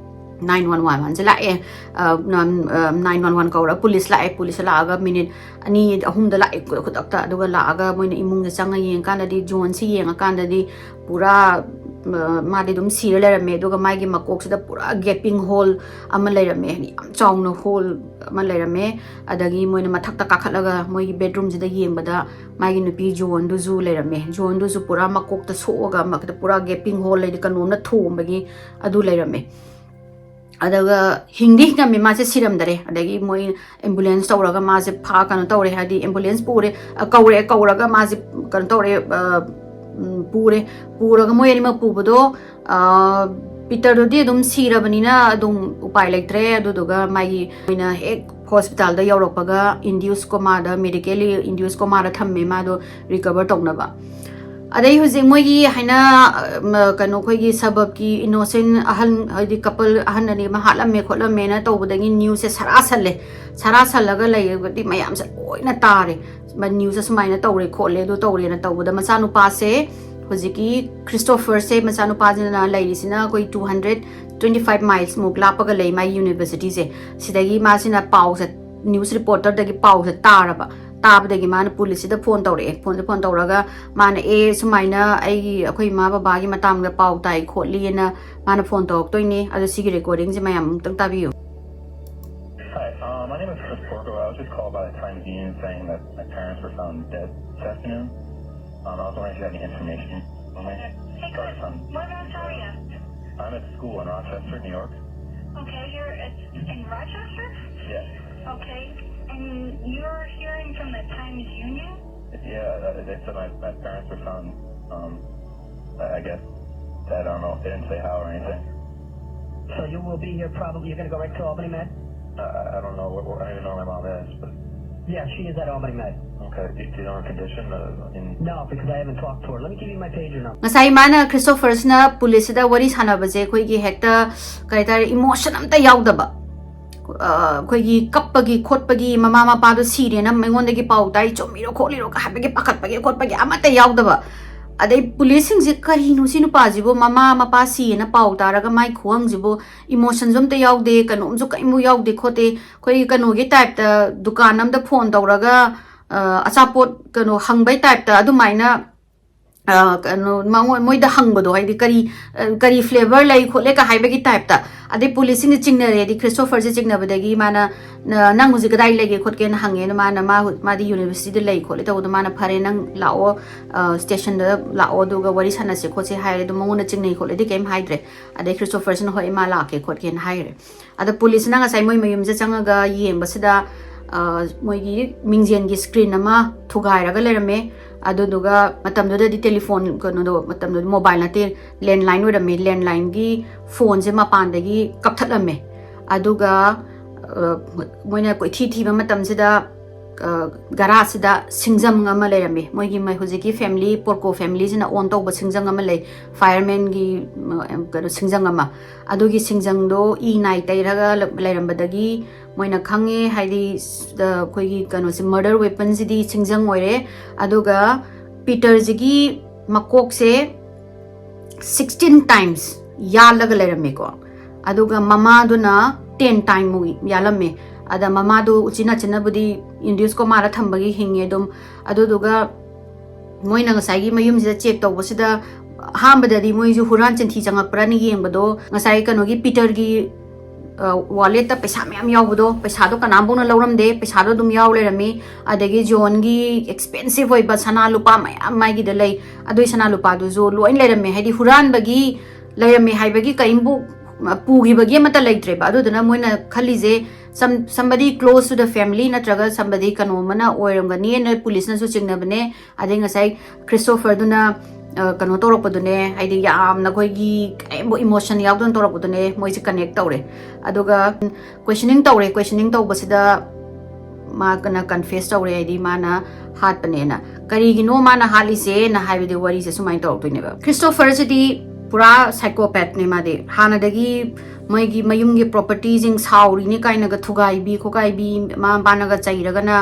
Nine one one ꯁꯦ ꯂꯥꯛꯑꯦ꯫ ꯑ, ꯅ-, ꯑ, nine one one ꯀꯧꯔꯒ ꯄꯨꯂꯤꯁ ꯂꯥꯛꯑꯦ꯫ ꯄꯨꯂꯤꯁ ꯂꯥꯛꯑꯒ ꯃꯤꯅꯤꯠ ꯑꯅꯤ ꯑꯍꯨꯝꯗ ꯂꯥꯛꯑꯦ ꯈꯨꯗꯛꯇ꯫ ꯑꯗꯨꯒ ꯂꯥꯛꯑꯒ ꯃꯣꯏꯅ ꯏꯃꯨꯡꯗ ꯆꯪꯉ ꯌꯦꯡꯉꯀꯥꯟꯗꯗꯤ, ꯖꯣꯟꯁꯤ ꯌꯦꯡꯉꯀꯥꯟꯗꯗꯤ ꯄꯨꯔꯥ, ꯑ, ꯃꯥꯗꯤ ꯑꯗꯨꯝ ꯁꯤꯔ ꯂꯩꯔꯝꯃꯦ꯫ ꯑꯗꯨꯒ ꯃꯥꯒꯤ ꯃꯀꯣꯛꯁꯤꯗ ꯄꯨꯔꯥ gaping hole ꯑꯃ ꯂꯩꯔꯝꯃꯦ, ꯍꯥꯏꯗꯤ ꯌꯥꯝ ꯆꯥꯎꯅ hole ꯑꯃ ꯂꯩꯔꯝꯃꯦ꯫ ꯑꯗꯒꯤ ꯃꯣꯏꯅ ꯃꯊꯛꯇ ꯀꯥꯈꯠꯂꯒ ꯃꯣꯏꯒꯤ bedroomꯁꯤꯗ ꯌꯦꯡꯕꯗ ꯃꯥꯒꯤ ꯅꯨꯄꯤ ꯖꯣꯟꯗꯨꯁꯨ ꯂꯩꯔꯝꯃꯦ꯫ ꯖꯣꯟꯗꯨꯁꯨ ꯄꯨꯔꯥ ꯃꯀꯣꯛꯇ ꯁꯣꯛꯑꯒ ꯃ-, ꯄꯨꯔꯥ gaping hole ꯂꯩꯗꯤ ꯀꯩꯅꯣꯝꯅ ꯊꯣꯝꯕꯒꯤ ꯑꯗꯨ ꯂꯩꯔꯝꯃꯦ꯫ ꯑꯗꯨꯒ ꯍꯤꯡꯗꯤ ꯍꯤꯡꯉꯝꯃꯤ, ꯃꯥꯁꯦ ꯁꯤꯔꯝꯗꯔꯦ꯫ ꯑꯗꯒꯤ ꯃꯣꯏ ambulance ꯇꯧꯔꯒ ꯃꯥꯁꯦ ꯐꯥ-, ꯀꯩꯅꯣ ꯇꯧꯔꯦ, ꯍꯥꯏꯗꯤ ambulance ꯄꯨꯔꯦ, ꯑ, ꯀꯧꯔꯦ, ꯀꯧꯔꯒ ꯃꯥꯁꯦ ꯀꯩꯅꯣ ꯇꯧꯔꯦ, ꯑ, ꯎꯝ, ꯄꯨꯔꯦ꯫ ꯄꯨꯔꯒ ꯃꯣꯏ ꯑꯅꯤꯃꯛ ꯄꯨꯕꯗꯣ, ꯑ, ꯄꯤꯇꯔꯗꯨꯗꯤ ꯑꯗꯨꯝ ꯁꯤꯔꯕꯅꯤꯅ ꯑꯗꯨꯝ ꯎꯄꯥꯏ ꯂꯩꯇ꯭ꯔꯦ꯫ ꯑꯗꯨꯗꯨꯒ ꯃꯥꯒꯤ ꯑꯣꯏꯅ ꯍꯦꯛ ꯍꯣꯁꯄꯤꯇꯥꯜꯗ ꯌꯧꯔꯛꯄꯒ induce coma ꯗ, medically induce coma ꯗ ꯊꯝꯃꯦ ꯃꯥꯗꯣ recover ꯇꯧꯅꯕ꯫ ꯑꯗꯩ ꯍꯧꯖꯤꯛ ꯃꯣꯏꯒꯤ ꯍꯥꯏꯅ, ꯑ, ꯀꯩꯅꯣ, ꯑꯩꯈꯣꯏꯒꯤ suburb ꯀꯤ innocent ꯑꯍꯟ, ꯍꯥꯏꯗꯤ couple ꯑꯍꯟ ꯑꯅꯤ ꯑꯃ ꯍꯥꯠꯂꯝꯃꯦ ꯈꯣꯠꯂꯝꯃꯦꯅ ꯇꯧꯕꯗꯒꯤ news ꯁꯦ ꯁꯔꯥ ꯁꯜꯂꯦ꯫ ꯁꯔꯥ ꯁꯜꯂꯒ ꯂꯩꯔꯒꯗꯤ ꯃꯌꯥꯝꯁꯦ ꯂꯣꯏꯅ ꯇꯥꯔꯦ꯫ News ꯁꯦ ꯁꯨꯃꯥꯏꯅ ꯇꯧꯔꯦ ꯈꯣꯠꯂꯦ, ꯑꯗꯨ ꯇꯧꯔꯦꯅ ꯇꯧꯕꯗ ꯃꯆꯥꯅꯨꯄꯥꯁꯦ, ꯍꯧꯖꯤꯛꯀꯤ Christopher ꯁꯦ, ꯃꯆꯥꯅꯨꯄꯥꯁꯤꯅ ꯂꯩꯔꯤꯁꯤꯅ ꯑꯩꯈꯣꯏ two hundred twenty five miles ꯃꯨꯛ ꯂꯥꯞꯄꯒ ꯂꯩ ꯃꯥꯏ university ꯁꯦ꯫ ꯁꯤꯗꯒꯤ ꯃꯥꯁꯤꯅ ꯄꯥꯎꯁꯦ, news reporter ꯗꯒꯤ ꯄꯥꯎꯁꯦ ꯇꯥꯔꯕ꯫ ꯇꯥꯕꯗꯒꯤ ꯃꯥꯅ police ꯁꯤꯗ phone ꯇꯧꯔꯛꯑꯦ꯫ Phone ꯁꯦ phone ꯇꯧꯔꯒ ꯃꯥꯅ, "ꯑꯦ, ꯁꯨꯃꯥꯏꯅ ꯑꯩꯒꯤ, ꯑꯩꯈꯣꯏ ꯏꯃꯥ ꯕꯕꯥꯒꯤ ꯃꯇꯥꯡꯗ ꯄꯥꯎ ꯇꯥꯏ ꯈꯣꯠꯂꯤꯅ" ꯃꯥꯅ phone ꯇꯧꯔꯛꯇꯣꯏꯅꯦ꯫ ꯑꯗꯣ ꯁꯤꯒꯤ recording ꯁꯦ ꯃꯌꯥꯝ ꯑꯃꯨꯛꯇꯪ ꯇꯥꯕꯤꯌꯨ꯫ Hi, uh, my name is Chris Porco. I was just called by the Times Union saying that my parents were found dead this afternoon. Um, I was wondering if you had any information for me. Hey, Chris, whereabouts are you? I'm at school in Rochester, New York. Okay, you're at, in Rochester? Yeah. Okay, and you're hearing from the Times Union? Yeah, uh, they said my, my parents were found, um, I I guess, I don't know, they didn't say how or anything. So you will be here probably, you're gonna go right to Albany Med? Uh, I I don't know, where- where- I don't even know where my mom is, but Yeah, she is at Albany Med. Okay, do do you know her condition? Uh, in No, because I haven't talked to her. Let me give you my pager number. ꯉꯁꯥꯏ ꯃꯥꯅ, Christopher ꯁꯤꯅ police ꯁꯤꯗ ꯋꯥꯔꯤ ꯁꯥꯟꯅꯕꯁꯦ ꯑꯩꯈꯣꯏꯒꯤ ꯍꯦꯛꯇ, ꯀꯩ ꯍꯥꯏꯇꯥꯔꯦ, emotion ꯑꯝꯇ ꯌꯥꯎꯗꯕ, ꯑ, ꯑꯩꯈꯣꯏꯒꯤ ꯀꯞꯄꯒꯤ ꯈꯣꯠꯄꯒꯤ, ꯃꯃꯥ ꯃꯄꯥꯗꯣ ꯁꯤꯔꯦꯅ ꯃꯉꯣꯟꯗꯒꯤ ꯄꯥꯎ ꯇꯥꯏ, ꯆꯨꯝꯃꯤꯔꯣ ꯈꯣꯠꯂꯤꯔꯣ ꯀ ꯍꯥꯏꯕꯒꯤ ꯄꯥꯈꯠꯄꯒꯤ ꯈꯣꯠꯄꯒꯤ ꯑꯃꯠꯇ ꯌꯥꯎꯗꯕ꯫ ꯑꯗꯩ police ꯁꯤꯡꯁꯦ ꯀꯔꯤꯅꯣ ꯁꯤ ꯅꯨꯄꯥꯁꯤꯕꯨ, ꯃꯃꯥ ꯃꯄꯥ ꯁꯤꯌꯦꯅ ꯄꯥꯎ ꯇꯥꯔꯒ ꯃꯥꯏ ꯈꯨꯍꯪꯁꯤꯕꯨ emotion ꯁꯨ ꯑꯝꯇ ꯌꯥꯎꯗꯦ, ꯀꯩꯅꯣꯝꯁꯨ ꯀꯔꯤꯝꯁꯨ ꯌꯥꯎꯗꯦ ꯈꯣꯠꯇꯦ꯫ ꯑꯩꯈꯣꯏꯒꯤ ꯀꯩꯅꯣꯒꯤ type ꯇ, ꯗꯨꯀꯥꯟ ꯑꯝꯗ phone ꯇꯧꯔꯒ, ꯑ, ꯑꯆꯥꯄꯣꯠ ꯀꯩꯅꯣ ꯍꯪꯕꯩ type ꯇ ꯑꯗꯨꯃꯥꯏꯅ, ꯑ, ꯀꯩꯅꯣ, ꯃꯉꯣꯟ-, ꯃꯣꯏꯗ ꯍꯪꯕꯗꯣ, ꯍꯥꯏꯗꯤ ꯀꯔꯤ, ꯑ, ꯀꯔꯤ flavour ꯂꯩ ꯈꯣꯠꯂꯦ ꯀ ꯍꯥꯏꯕꯒꯤ type ꯇ꯫ ꯑꯗꯩ police ꯁꯤꯡꯅ ꯆꯤꯡꯅꯔꯦ, ꯍꯥꯏꯗꯤ Christopher ꯁꯦ ꯆꯤꯡꯅꯕꯗꯒꯤ ꯃꯥꯅ, "ꯅ-, ꯅꯪ ꯍꯧꯖꯤꯛ ꯀꯗꯥꯏ ꯂꯩꯒꯦ ꯈꯣꯠꯀꯦꯅ" ꯍꯪꯉꯦ꯫ ꯑꯗꯣ ꯃꯥꯅ, "ꯃꯥ ꯍꯧ-, ꯃꯥꯗꯤ university ꯗ ꯂꯩ ꯈꯣꯠꯂꯦ" ꯇꯧꯕꯗꯣ ꯃꯥꯅ, "ꯐꯔꯦ, ꯅꯪ ꯂꯥꯛꯑꯣ, ꯑ, station ꯗ ꯂꯥꯛꯑꯣ, ꯑꯗꯨꯒ ꯋꯥꯔꯤ ꯁꯥꯟꯅꯁꯦ ꯈꯣꯠꯁꯦ" ꯍꯥꯏꯔꯦ꯫ ꯑꯗꯣ ꯃꯉꯣꯟꯗ ꯆꯤꯡꯅꯩ ꯈꯣꯠꯂꯦꯗꯤ ꯀꯩꯝ ꯍꯥꯏꯗ꯭ꯔꯦ꯫ ꯑꯗꯩ Christopher ꯁꯤꯅ, "ꯍꯣꯏ, ꯏꯃꯥ ꯂꯥꯛꯀꯦ ꯈꯣꯠꯀꯦꯅ" ꯍꯥꯏꯈ꯭ꯔꯦ꯫ ꯑꯗ police ꯁꯤꯅ ꯉꯁꯥꯏ ꯃꯣꯏ ꯃꯌꯨꯝꯁꯦ ꯆꯪꯉꯒ ꯌꯦꯡꯕꯁꯤꯗ, ꯑ, ꯃꯣꯏꯒꯤ ꯃꯤꯡꯖꯦꯜꯒꯤ screen ꯑꯃ ꯊꯨꯒꯥꯏꯔꯒ ꯂꯩꯔꯝꯃꯦ꯫ ꯑꯗꯨꯗꯨꯒ ꯃꯇꯝꯗꯨꯗꯗꯤ telephone, ꯀꯩꯅꯣꯗꯣ, ꯃꯇꯝꯗꯨꯗꯤ mobile ꯅꯠꯇꯦ, landline ꯑꯣꯏꯔꯝꯃꯦ꯫ Landline ꯒꯤ phone ꯁꯦ ꯃꯄꯥꯟꯗꯒꯤ ꯀꯛꯊꯠꯂꯝꯃꯦ꯫ ꯑꯗꯨꯒ, ꯑ, ꯃꯣꯏꯅ ꯀꯣꯏꯊꯤ ꯊꯤꯕ ꯃꯇꯝꯁꯤꯗ ꯒꯔꯥꯖꯁꯤꯗ ꯁꯤꯡꯖꯪ ꯑꯃ ꯂꯩꯔꯝꯃꯤ꯫ ꯃꯣꯏꯒꯤ ꯍꯧꯖꯤꯛꯀꯤ ꯐꯦꯃꯤꯂꯤ, ꯄꯣꯔꯀꯣ ꯐꯦꯃꯤꯂꯤꯁꯤꯅ ꯑꯣꯟ ꯇꯧꯕ ꯁꯤꯡꯖꯪ ꯑꯃ ꯂꯩ, ꯐꯥꯏꯌꯔꯃꯦꯟꯒꯤ ꯀꯩꯅꯣ ꯁꯤꯡꯖꯪ ꯑꯃ꯫ ꯑꯗꯨꯒꯤ ꯁꯤꯡꯖꯪꯗꯣ ꯏ ꯅꯥꯏ ꯇꯩꯔꯒ ꯂꯩꯔꯝꯕꯗꯒꯤ ꯃꯣꯏꯅ ꯈꯪꯉꯦ, ꯍꯥꯏꯗꯤ ꯑꯩꯈꯣꯏꯒꯤ ꯀꯩꯅꯣꯁꯦ, ꯃꯔꯗꯔ ꯋꯦꯄꯟꯁꯤꯗꯤ ꯁꯤꯡꯖꯪ ꯑꯣꯏꯔꯦ꯫ ꯑꯗꯨꯒ ꯄꯤꯇꯔꯁꯤꯒꯤ ꯃꯀꯣꯛꯁꯦ sixteen times ꯌꯥꯜꯂꯒ ꯂꯩꯔꯝꯃꯦꯀꯣ꯫ ꯑꯗꯨꯒ ꯃꯃꯥꯗꯨꯅ ten time ꯃꯨꯛ ꯌꯥꯜꯂꯝꯃꯦ꯫ ꯑꯗ ꯃꯃꯥꯗꯨ ꯎꯆꯤꯟ ꯅꯥꯆꯤꯟꯅꯕꯨꯗꯤ induced coma ꯗ ꯊꯝꯕꯒꯤ ꯍꯤꯡꯉꯦ ꯑꯗꯨꯝ꯫ ꯑꯗꯨꯗꯨꯒ ꯃꯣꯏꯅ ꯉꯁꯥꯏꯒꯤ ꯃꯌꯨꯝꯁꯤꯗ ꯆꯦꯛ ꯇꯧꯕꯁꯤꯗ, ꯑꯍꯥꯟꯕꯗꯗꯤ ꯃꯣꯏꯁꯨ ꯍꯨꯔꯥꯟ ꯆꯤꯟꯊꯤ ꯆꯪꯉꯛꯄ꯭ꯔꯥꯅ ꯌꯦꯡꯕꯗꯣ, ꯉꯁꯥꯏ ꯀꯩꯅꯣꯒꯤ ꯄꯤꯇꯔꯒꯤ ꯋꯥꯂꯦꯠꯇ ꯄꯩꯁꯥ ꯃꯌꯥꯝ ꯌꯥꯎꯕꯗꯣ, ꯄꯩꯁꯥꯗꯣ ꯀꯅꯥꯝꯐꯥꯎꯅ ꯂꯧꯔꯝꯗꯦ, ꯄꯩꯁꯥꯗꯣ ꯑꯗꯨꯝ ꯌꯥꯎ ꯂꯩꯔꯝꯃꯤ꯫ ꯑꯗꯒꯤ ꯖꯣꯟꯒꯤ expensive ꯑꯣꯏꯕ ꯁꯅꯥ ꯂꯨꯄꯥ ꯃꯌꯥꯝ ꯃꯥꯒꯤꯗ ꯂꯩ, ꯑꯗꯨꯏ ꯁꯅꯥ ꯂꯨꯄꯥꯗꯨꯁꯨ ꯂꯣꯏ ꯂꯩꯔꯝꯃꯦ꯫ ꯍꯥꯏꯗꯤ ꯍꯨꯔꯥꯟꯕꯒꯤ ꯂꯩꯔꯝꯃꯦ ꯍꯥꯏꯕꯒꯤ ꯀꯔꯤꯝꯕꯨ ꯄꯨꯈꯤꯕꯒꯤ ꯑꯃꯠꯇ ꯂꯩꯇ꯭ꯔꯦꯕ꯫ ꯑꯗꯨꯗꯨꯅ ꯃꯣꯏꯅ ꯈꯜꯂꯤꯁꯦ, some somebody close to the family ꯅꯠꯇ꯭ꯔꯒ somebody ꯀꯩꯅꯣ ꯑꯃꯅ ꯑꯣꯏꯔꯝꯒꯅꯤꯅ ꯄꯨꯂꯤꯁꯅꯁꯨ ꯆꯤꯡꯅꯕꯅꯦ꯫ ꯑꯗꯩ ꯉꯁꯥꯏ ꯈ꯭ꯔꯤꯁꯇꯣꯐꯔꯗꯨꯅ ꯀꯩꯅꯣ ꯇꯧꯔꯛꯄꯗꯨꯅꯦ, ꯍꯥꯏꯗꯤ ꯌꯥꯝꯅ ꯑꯩꯈꯣꯏꯒꯤ ꯀꯔꯤꯝꯕꯨ emotion ꯌꯥꯎꯗꯅ ꯇꯧꯔꯛꯄꯗꯨꯅꯦ꯫ ꯃꯣꯏꯁꯦ connect ꯇꯧꯔꯦ꯫ ꯑꯗꯨꯒ questioning ꯇꯧꯔꯦ꯫ Questioning ꯇꯧꯕꯁꯤꯗ ꯃꯥꯅ confess ꯇꯧꯔꯦ, ꯍꯥꯏꯗꯤ ꯃꯥꯅ ꯍꯥꯠꯄꯅꯦꯅ꯫ ꯀꯔꯤꯒꯤꯅꯣ ꯃꯥꯅ ꯍꯥꯠꯂꯤꯁꯦꯅ ꯍꯥꯏꯕꯗꯤ ꯋꯥꯔꯤꯁꯦ ꯁꯨꯃꯥꯏꯅ ꯇꯧꯔꯛꯇꯣꯏꯅꯦꯕ꯫ ꯈ꯭ꯔꯤꯁꯇꯣꯐꯔꯁꯤꯗꯤ ꯄꯨꯔꯥ psychopath ꯅꯦ꯫ ꯃꯥꯗꯤ ꯍꯥꯟꯅꯗꯒꯤ ꯃꯣꯏꯒꯤ ꯃꯌꯨꯝꯒꯤ property ꯁꯤꯡ ꯁꯥꯎꯔꯤꯅꯤ ꯀꯥꯏꯅꯒ ꯊꯨꯒꯥꯏꯕꯤ ꯈꯣꯠꯀꯥꯏꯕꯤ, ꯃꯃꯥ ꯃꯄꯥꯅꯒ ꯆꯩꯔꯒꯅ,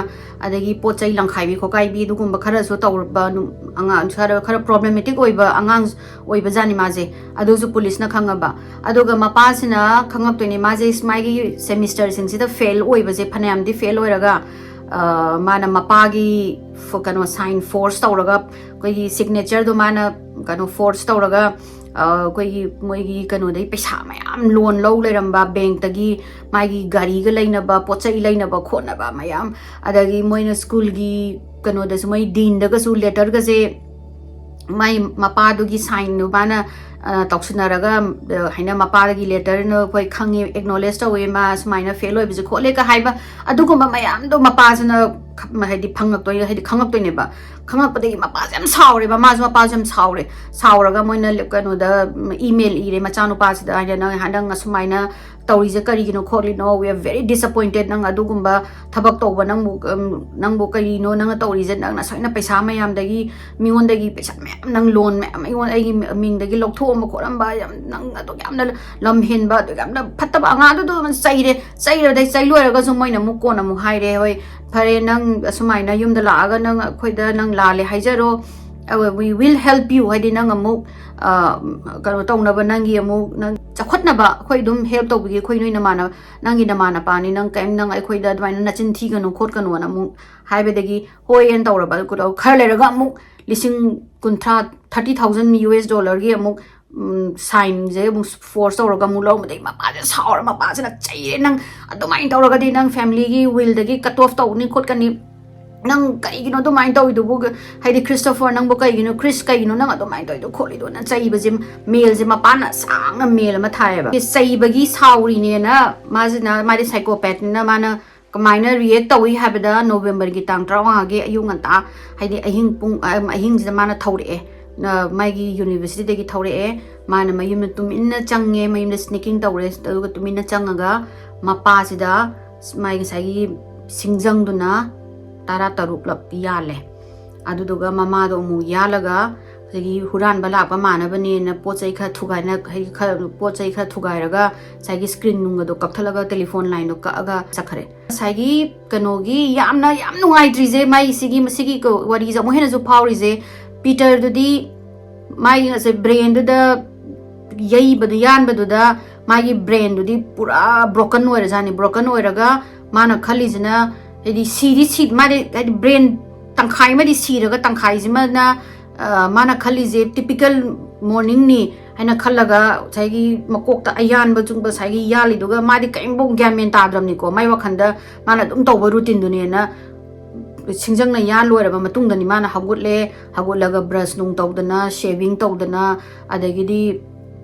ꯑꯗꯒꯤ ꯄꯣꯠ ꯆꯩ ꯂꯪꯈꯥꯏꯕꯤ ꯈꯣꯠꯀꯥꯏꯕꯤ, ꯑꯗꯨꯒꯨꯝꯕ ꯈꯔꯁꯨ ꯇꯧꯔꯕ ꯅꯨ-, ꯑꯉꯥꯡ ꯈꯔ, ꯈꯔ problematic ꯑꯣꯏꯕ ꯑꯉꯥꯡ ꯑꯣꯏꯕꯖꯥꯠꯅꯤ ꯃꯥꯁꯦ꯫ ꯑꯗꯨꯁꯨ ꯄꯨꯂꯤꯁꯅ ꯈꯪꯉꯕ꯫ ꯑꯗꯨꯒ ꯃꯄꯥꯁꯤꯅ ꯈꯪꯉꯛꯇꯣꯏꯅꯦ, ꯃꯥꯁꯦ ꯃꯥꯒꯤ semester ꯁꯤꯡꯁꯤꯗ fail ꯑꯣꯏꯕꯁꯦ, ꯐꯅꯌꯥꯝꯗꯤ fail ꯑꯣꯏꯔꯒ, ꯑ, ꯃꯥꯅ ꯃꯄꯥꯒꯤ ꯐ-, ꯀꯩꯅꯣ, sign forge ꯇꯧꯔꯒ, ꯑꯩꯈꯣꯏꯒꯤ signature ꯗꯣ ꯃꯥꯅ ꯀꯩꯅꯣ forge ꯇꯧꯔꯒ, ꯑ, ꯑꯩꯈꯣꯏꯒꯤ ꯃꯣꯏꯒꯤ ꯀꯩꯅꯣꯗꯒꯤ ꯄꯩꯁꯥ ꯃꯌꯥꯝ loan ꯂꯧ ꯂꯩꯔꯝꯕ, bank ꯇꯒꯤ ꯃꯥꯒꯤ ꯒꯥꯔꯤꯒ ꯂꯩꯅꯕ, ꯄꯣꯠ ꯆꯩ ꯂꯩꯅꯕ ꯈꯣꯠꯅꯕ ꯃꯌꯥꯝ, ꯑꯗꯒꯤ ꯃꯣꯏꯅ school ꯒꯤ ꯀꯩꯅꯣꯗꯁꯨ, ꯃꯣꯏ dean ꯗꯒꯁꯨ letter ꯒꯁꯦ ꯃꯥꯏ ꯃꯄꯥꯗꯨꯒꯤ sign ꯗꯨ ꯃꯥꯅ, ꯇꯧꯁꯤꯟꯅꯔꯒ, ꯍꯥꯏꯅ ꯃꯄꯥꯗꯒꯤ ꯂꯦꯇꯔꯅ ꯑꯩꯈꯣꯏ ꯈꯪꯉꯤ, ꯑꯦꯛꯅꯣꯂꯦꯖ ꯇꯧꯋꯦ, ꯃꯥ ꯁꯨꯃꯥꯏꯅ ꯐꯦꯜ ꯑꯣꯏꯕꯁꯦ ꯈꯣꯠꯂꯦꯒ ꯍꯥꯏꯕ, ꯑꯗꯨꯒꯨꯝꯕ ꯃꯌꯥꯝꯗꯣ ꯃꯄꯥꯁꯤꯅ ꯍꯥꯏꯗꯤ ꯐꯪꯉꯛꯇꯣꯏꯅꯦ, ꯍꯥꯏꯗꯤ ꯈꯪꯉꯛꯇꯣꯏꯅꯦꯕ꯫ ꯈꯪꯉꯛꯄꯗꯒꯤ ꯃꯄꯥꯁꯦ ꯌꯥꯝ ꯁꯥꯎꯔꯦ, ꯃꯃꯥꯁꯨ ꯃꯄꯥꯁꯨ ꯌꯥꯝ ꯁꯥꯎꯔꯦ꯫ ꯁꯥꯎꯔꯒ ꯃꯣꯏꯅ ꯀꯩꯅꯣꯗ ꯏꯃꯦꯜ ꯏꯔꯦ ꯃꯆꯥꯅꯨꯄꯥꯁꯤꯗ, ꯍꯥꯏꯗꯤ ꯅꯪ ꯅꯪ ꯑꯁꯨꯃꯥꯏꯅ ꯇꯧꯔꯤꯁꯦ ꯀꯔꯤꯒꯤꯅꯣ ꯈꯣꯠꯂꯤꯅꯣ, we are very disappointed, ꯅꯪ ꯑꯗꯨꯒꯨꯝꯕ ꯊꯕꯛ ꯇꯧꯕ ꯅꯪꯕꯨ ꯅꯪꯕꯨ ꯀꯔꯤꯅꯣ ꯅꯪꯅ ꯇꯧꯔꯤꯁꯦ, ꯅꯪꯅ ꯁꯨꯃꯥꯏꯅ ꯄꯩꯁꯥ ꯃꯌꯥꯝꯗꯒꯤ, ꯃꯤꯉꯣꯟꯗꯒꯤ ꯄꯩꯁꯥ ꯃꯌꯥꯝ, ꯅꯪ ꯂꯣꯟ ꯃꯌꯥꯝ ꯑꯩꯉꯣꯟꯗ ꯑꯩꯒꯤ ꯃꯤꯡꯗꯒꯤ ꯂꯧꯊꯣꯛꯑꯝꯕ ꯈꯣꯠꯂꯝꯕ, ꯌꯥꯝ ꯅꯪ ꯑꯗꯨꯛ ꯌꯥꯝꯅ ꯂꯝ ꯍꯦꯟꯕ, ꯑꯗꯨꯛ ꯌꯥꯝꯅ ꯐꯠꯇꯕ ꯑꯉꯥꯡꯗꯨꯗ ꯑꯗꯨꯝ ꯆꯩꯔꯦ꯫ ꯆꯩꯔꯗꯩ ꯆꯩ ꯂꯣꯏꯔꯒꯁꯨ ꯃꯣꯏꯅ ꯑꯃꯨꯛ ꯀꯣꯟꯅ ꯑꯃꯨꯛ ꯍꯥꯏꯔꯦ, "ꯍꯣꯏ, ꯐꯔꯦ, ꯅꯪ ꯑꯁꯨꯃꯥꯏꯅ ꯌꯨꯝꯗ ꯂꯥꯛꯑꯒ ꯅꯪ ꯑꯩꯈꯣꯏꯗ ꯅꯪ ꯂꯥꯜꯂꯦ ꯍꯥꯏꯖꯔꯣ, we will help you", ꯍꯥꯏꯗꯤ ꯅꯪ ꯑꯃꯨꯛ ꯀꯩꯅꯣ ꯇꯧꯅꯕ, ꯅꯪꯒꯤ ꯑꯃꯨꯛ ꯅꯪ ꯆꯥꯎꯈꯠꯅꯕ ꯑꯩꯈꯣꯏ ꯑꯗꯨꯝ ꯍꯦꯜꯞ ꯇꯧꯕꯤꯒꯦ, ꯑꯩꯈꯣꯏ ꯅꯣꯏ ꯅꯃꯥꯟꯅꯕ, ꯅꯪꯒꯤ ꯅꯃꯥꯟꯅꯄꯥꯅꯤ, ꯅꯪ ꯀꯩꯝ, ꯅꯪ ꯑꯩꯈꯣꯏꯗ ꯑꯗꯨꯃꯥꯏꯅ ꯅꯆꯤꯟ ꯊꯤꯒꯅꯨ ꯈꯣꯠꯀꯅꯨꯅ ꯑꯃꯨꯛ ꯍꯥꯏꯕꯗꯒꯤ ꯍꯣꯏ ꯑꯦꯟ ꯇꯧꯔꯕ꯫ ꯈꯔ ꯂꯩꯔꯒ ꯑꯃꯨꯛ ꯂꯤꯁꯤꯡ ꯀꯨꯟꯊ꯭ꯔꯥ, ꯊꯥꯔꯇꯤ ꯊꯥꯎꯖꯟ ꯌꯨ ꯑꯦꯁ ꯗꯣꯂꯔꯒꯤ ꯑꯃꯨꯛ ꯁꯥꯏꯟꯁꯦ ꯑꯃꯨꯛ ꯐꯣꯔꯁ ꯇꯧꯔꯒ ꯑꯃꯨꯛ ꯂꯧꯔꯝꯕꯗꯒꯤ ꯃꯄꯥꯁꯦ ꯁꯥꯎꯔ, ꯃꯄꯥꯁꯤꯅ ꯆꯩꯔꯦ, "ꯅꯪ ꯑꯗꯨꯃꯥꯏꯅ ꯇꯧꯔꯒꯗꯤ ꯅꯪ ꯐꯦꯃꯤꯂꯤꯒꯤ ꯋꯤꯜꯗꯒꯤ ꯀꯠ ꯑꯣꯐ ꯇꯧꯅꯤ ꯈꯣꯠꯀꯅꯤ, ꯅꯪ ꯀꯩꯒꯤꯅꯣ ꯑꯗꯨꯃꯥꯏꯅ ꯇꯧꯔꯤꯗꯨꯕꯨ? ꯍꯥꯏꯗꯤ ꯈ꯭ꯔꯤꯁꯇꯣꯐꯔ, ꯅꯪꯕꯨ ꯀꯩꯒꯤꯅꯣ, ꯈ꯭ꯔꯤꯁ, ꯀꯩꯒꯤꯅꯣ ꯅꯪ ꯑꯗꯨꯃꯥꯏꯅ ꯇꯧꯔꯤꯗꯣ ꯈꯣꯠꯂꯤꯗꯣꯅ?" ꯆꯩꯕꯁꯦ, ꯃꯦꯜꯁꯦ, ꯃꯄꯥꯅ ꯁꯥꯡꯅ ꯃꯦꯜ ꯑꯃ ꯊꯥꯏꯌꯦꯕ꯫ ꯆꯩꯕꯒꯤ ꯁꯥꯎꯔꯤꯅꯦꯅ ꯃꯥꯁꯤꯅ, ꯃꯥꯗꯤ ꯁꯥꯏꯀꯣꯄꯦꯠꯅꯤꯅ, ꯃꯥꯅ ꯀꯃꯥꯏꯅ ꯔꯤꯌꯦꯛ ꯇꯧꯏ ꯍꯥꯏꯕꯗ, ꯅꯣꯕꯦꯝꯕꯔꯒꯤ ꯇꯥꯡ ꯇꯔꯥꯃꯉꯥꯒꯤ ꯑꯌꯨꯛ ꯉꯟꯇꯥ, ꯍꯥꯏꯗꯤ ꯑꯍꯤꯡ ꯄꯨꯡ, ꯑ, ꯑꯍꯤꯡꯁꯤꯗ ꯃꯥꯅ ꯊꯧꯔꯛꯑꯦ꯫ ꯅ-, ꯃꯥꯒꯤ ꯌꯨꯅꯤꯚꯔꯁꯤꯇꯤꯗꯒꯤ ꯊꯧꯔꯛꯑꯦ꯫ ꯃꯥꯅ ꯃꯌꯨꯝꯗ ꯇꯨꯃꯤꯟꯅ ꯆꯪꯉꯦ, ꯃꯌꯨꯝꯗ ꯁ꯭ꯅꯤꯀꯤꯡ ꯇꯧꯔꯦ, ꯑꯗꯨꯒ ꯇꯨꯃꯤꯟꯅ ꯆꯪꯉꯒ ꯃꯄꯥꯁꯤꯗ ꯃꯥꯒꯤ ꯉꯁꯥꯏꯒꯤ ꯁꯤꯡꯖꯪꯗꯨꯅ ꯇꯔꯥ ꯇꯔꯨꯛꯂꯛ ꯌꯥꯜꯂꯦ꯫ ꯑꯗꯨꯗꯨꯒ ꯃꯃꯥꯗꯣ ꯑꯃꯨꯛ ꯌꯥꯜꯂꯒ, ꯉꯁꯥꯏꯒꯤ ꯍꯨꯔꯥꯟꯕ ꯂꯥꯛꯄ ꯃꯥꯟꯅꯕꯅꯦꯅ ꯄꯣꯠ ꯆꯩ ꯈꯔ ꯊꯨꯒꯥꯏꯅ-, ꯍꯥꯏꯗꯤ ꯈꯔ, ꯄꯣꯠ ꯆꯩ ꯈꯔ ꯊꯨꯒꯥꯏꯔꯒ ꯉꯁꯥꯏꯒꯤ ꯁ꯭ꯀ꯭ꯔꯤꯟ ꯅꯨꯡꯒꯗꯣ ꯀꯛꯊꯠꯂꯒ ꯇꯦꯂꯤꯐꯣꯟ ꯂꯥꯏꯟꯗꯣ ꯀꯛꯑꯒ ꯆꯠꯈ꯭ꯔꯦ꯫ ꯉꯁꯥꯏꯒꯤ ꯀꯩꯅꯣꯒꯤ ꯌꯥꯝꯅ, ꯌꯥꯝ ꯅꯨꯡꯉꯥꯏꯇ꯭ꯔꯤꯁꯦ, ꯃꯥꯏ ꯁꯤꯒꯤ, ꯃꯁꯤꯒꯤ ꯀ-, ꯋꯥꯔꯤꯁꯦ ꯑꯃꯨꯛ ꯍꯦꯟꯅꯁꯨ ꯐꯥꯎꯔꯤꯁꯦ, ꯄꯤꯇꯔꯗꯨꯗꯤ ꯃꯥꯒꯤ ꯉꯁꯥꯏ ꯕ꯭ꯔꯦꯟꯗꯨꯗ ꯌꯩꯕꯗꯨ, ꯌꯥꯟꯕꯗꯨꯗ ꯃꯥꯒꯤ ꯕ꯭ꯔꯦꯟꯗꯨꯗꯤ ꯄꯨꯔꯥ ꯕ꯭ꯔꯣꯀꯟ ꯑꯣꯏꯔꯖꯥꯠꯅꯤ꯫ ꯕ꯭ꯔꯣꯀꯟ ꯑꯣꯏꯔꯒ ꯃꯥꯅ ꯈꯜꯂꯤꯁꯤꯅ, ꯍꯥꯏꯗꯤ ꯁꯤꯗꯤ ꯁꯤ-, ꯃꯥꯗꯤ ꯍꯥꯏꯗꯤ ꯕ꯭ꯔꯦꯟ ꯇꯪꯈꯥꯏ ꯑꯃꯗꯤ ꯁꯤꯔꯒ ꯇꯪꯈꯥꯏꯁꯤꯃꯅ, ꯑ, ꯃꯥꯅ ꯈꯜꯂꯤꯁꯦ ꯇꯤꯄꯤꯀꯦꯜ ꯃꯣꯔꯅꯤꯡꯅꯤ ꯍꯥꯏꯅ ꯈꯜꯂꯒ ꯉꯁꯥꯏꯒꯤ ꯃꯀꯣꯛꯇ ꯑꯌꯥꯟꯕ ꯆꯨꯡꯕ ꯉꯁꯥꯏꯒꯤ ꯌꯥꯜꯂꯤꯗꯨꯒ ꯃꯥꯗꯤ ꯀꯔꯤꯝꯐꯥꯎ ꯒ꯭ꯌꯥꯟ ꯃꯦꯟ ꯇꯥꯗ꯭ꯔꯕꯅꯤꯀꯣ꯫ ꯃꯥꯏ ꯋꯥꯈꯟꯗ ꯃꯥꯅ ꯑꯗꯨꯝ ꯇꯧꯕ ꯔꯨꯇꯤꯟꯗꯨꯅꯦꯅ ꯁꯤꯡꯖꯪꯅ ꯌꯥꯟ ꯂꯣꯏꯔꯕ ꯃꯇꯨꯡꯗꯅꯤ ꯃꯥꯅ ꯍꯧꯒꯠꯂꯦ꯫ ꯍꯧꯒꯠꯂꯒ ꯕ꯭ꯔꯁ ꯅꯨꯡ ꯇꯧꯗꯅ, ꯁꯦꯚꯤꯡ ꯇꯧꯗꯅ, ꯑꯗꯒꯤꯗꯤ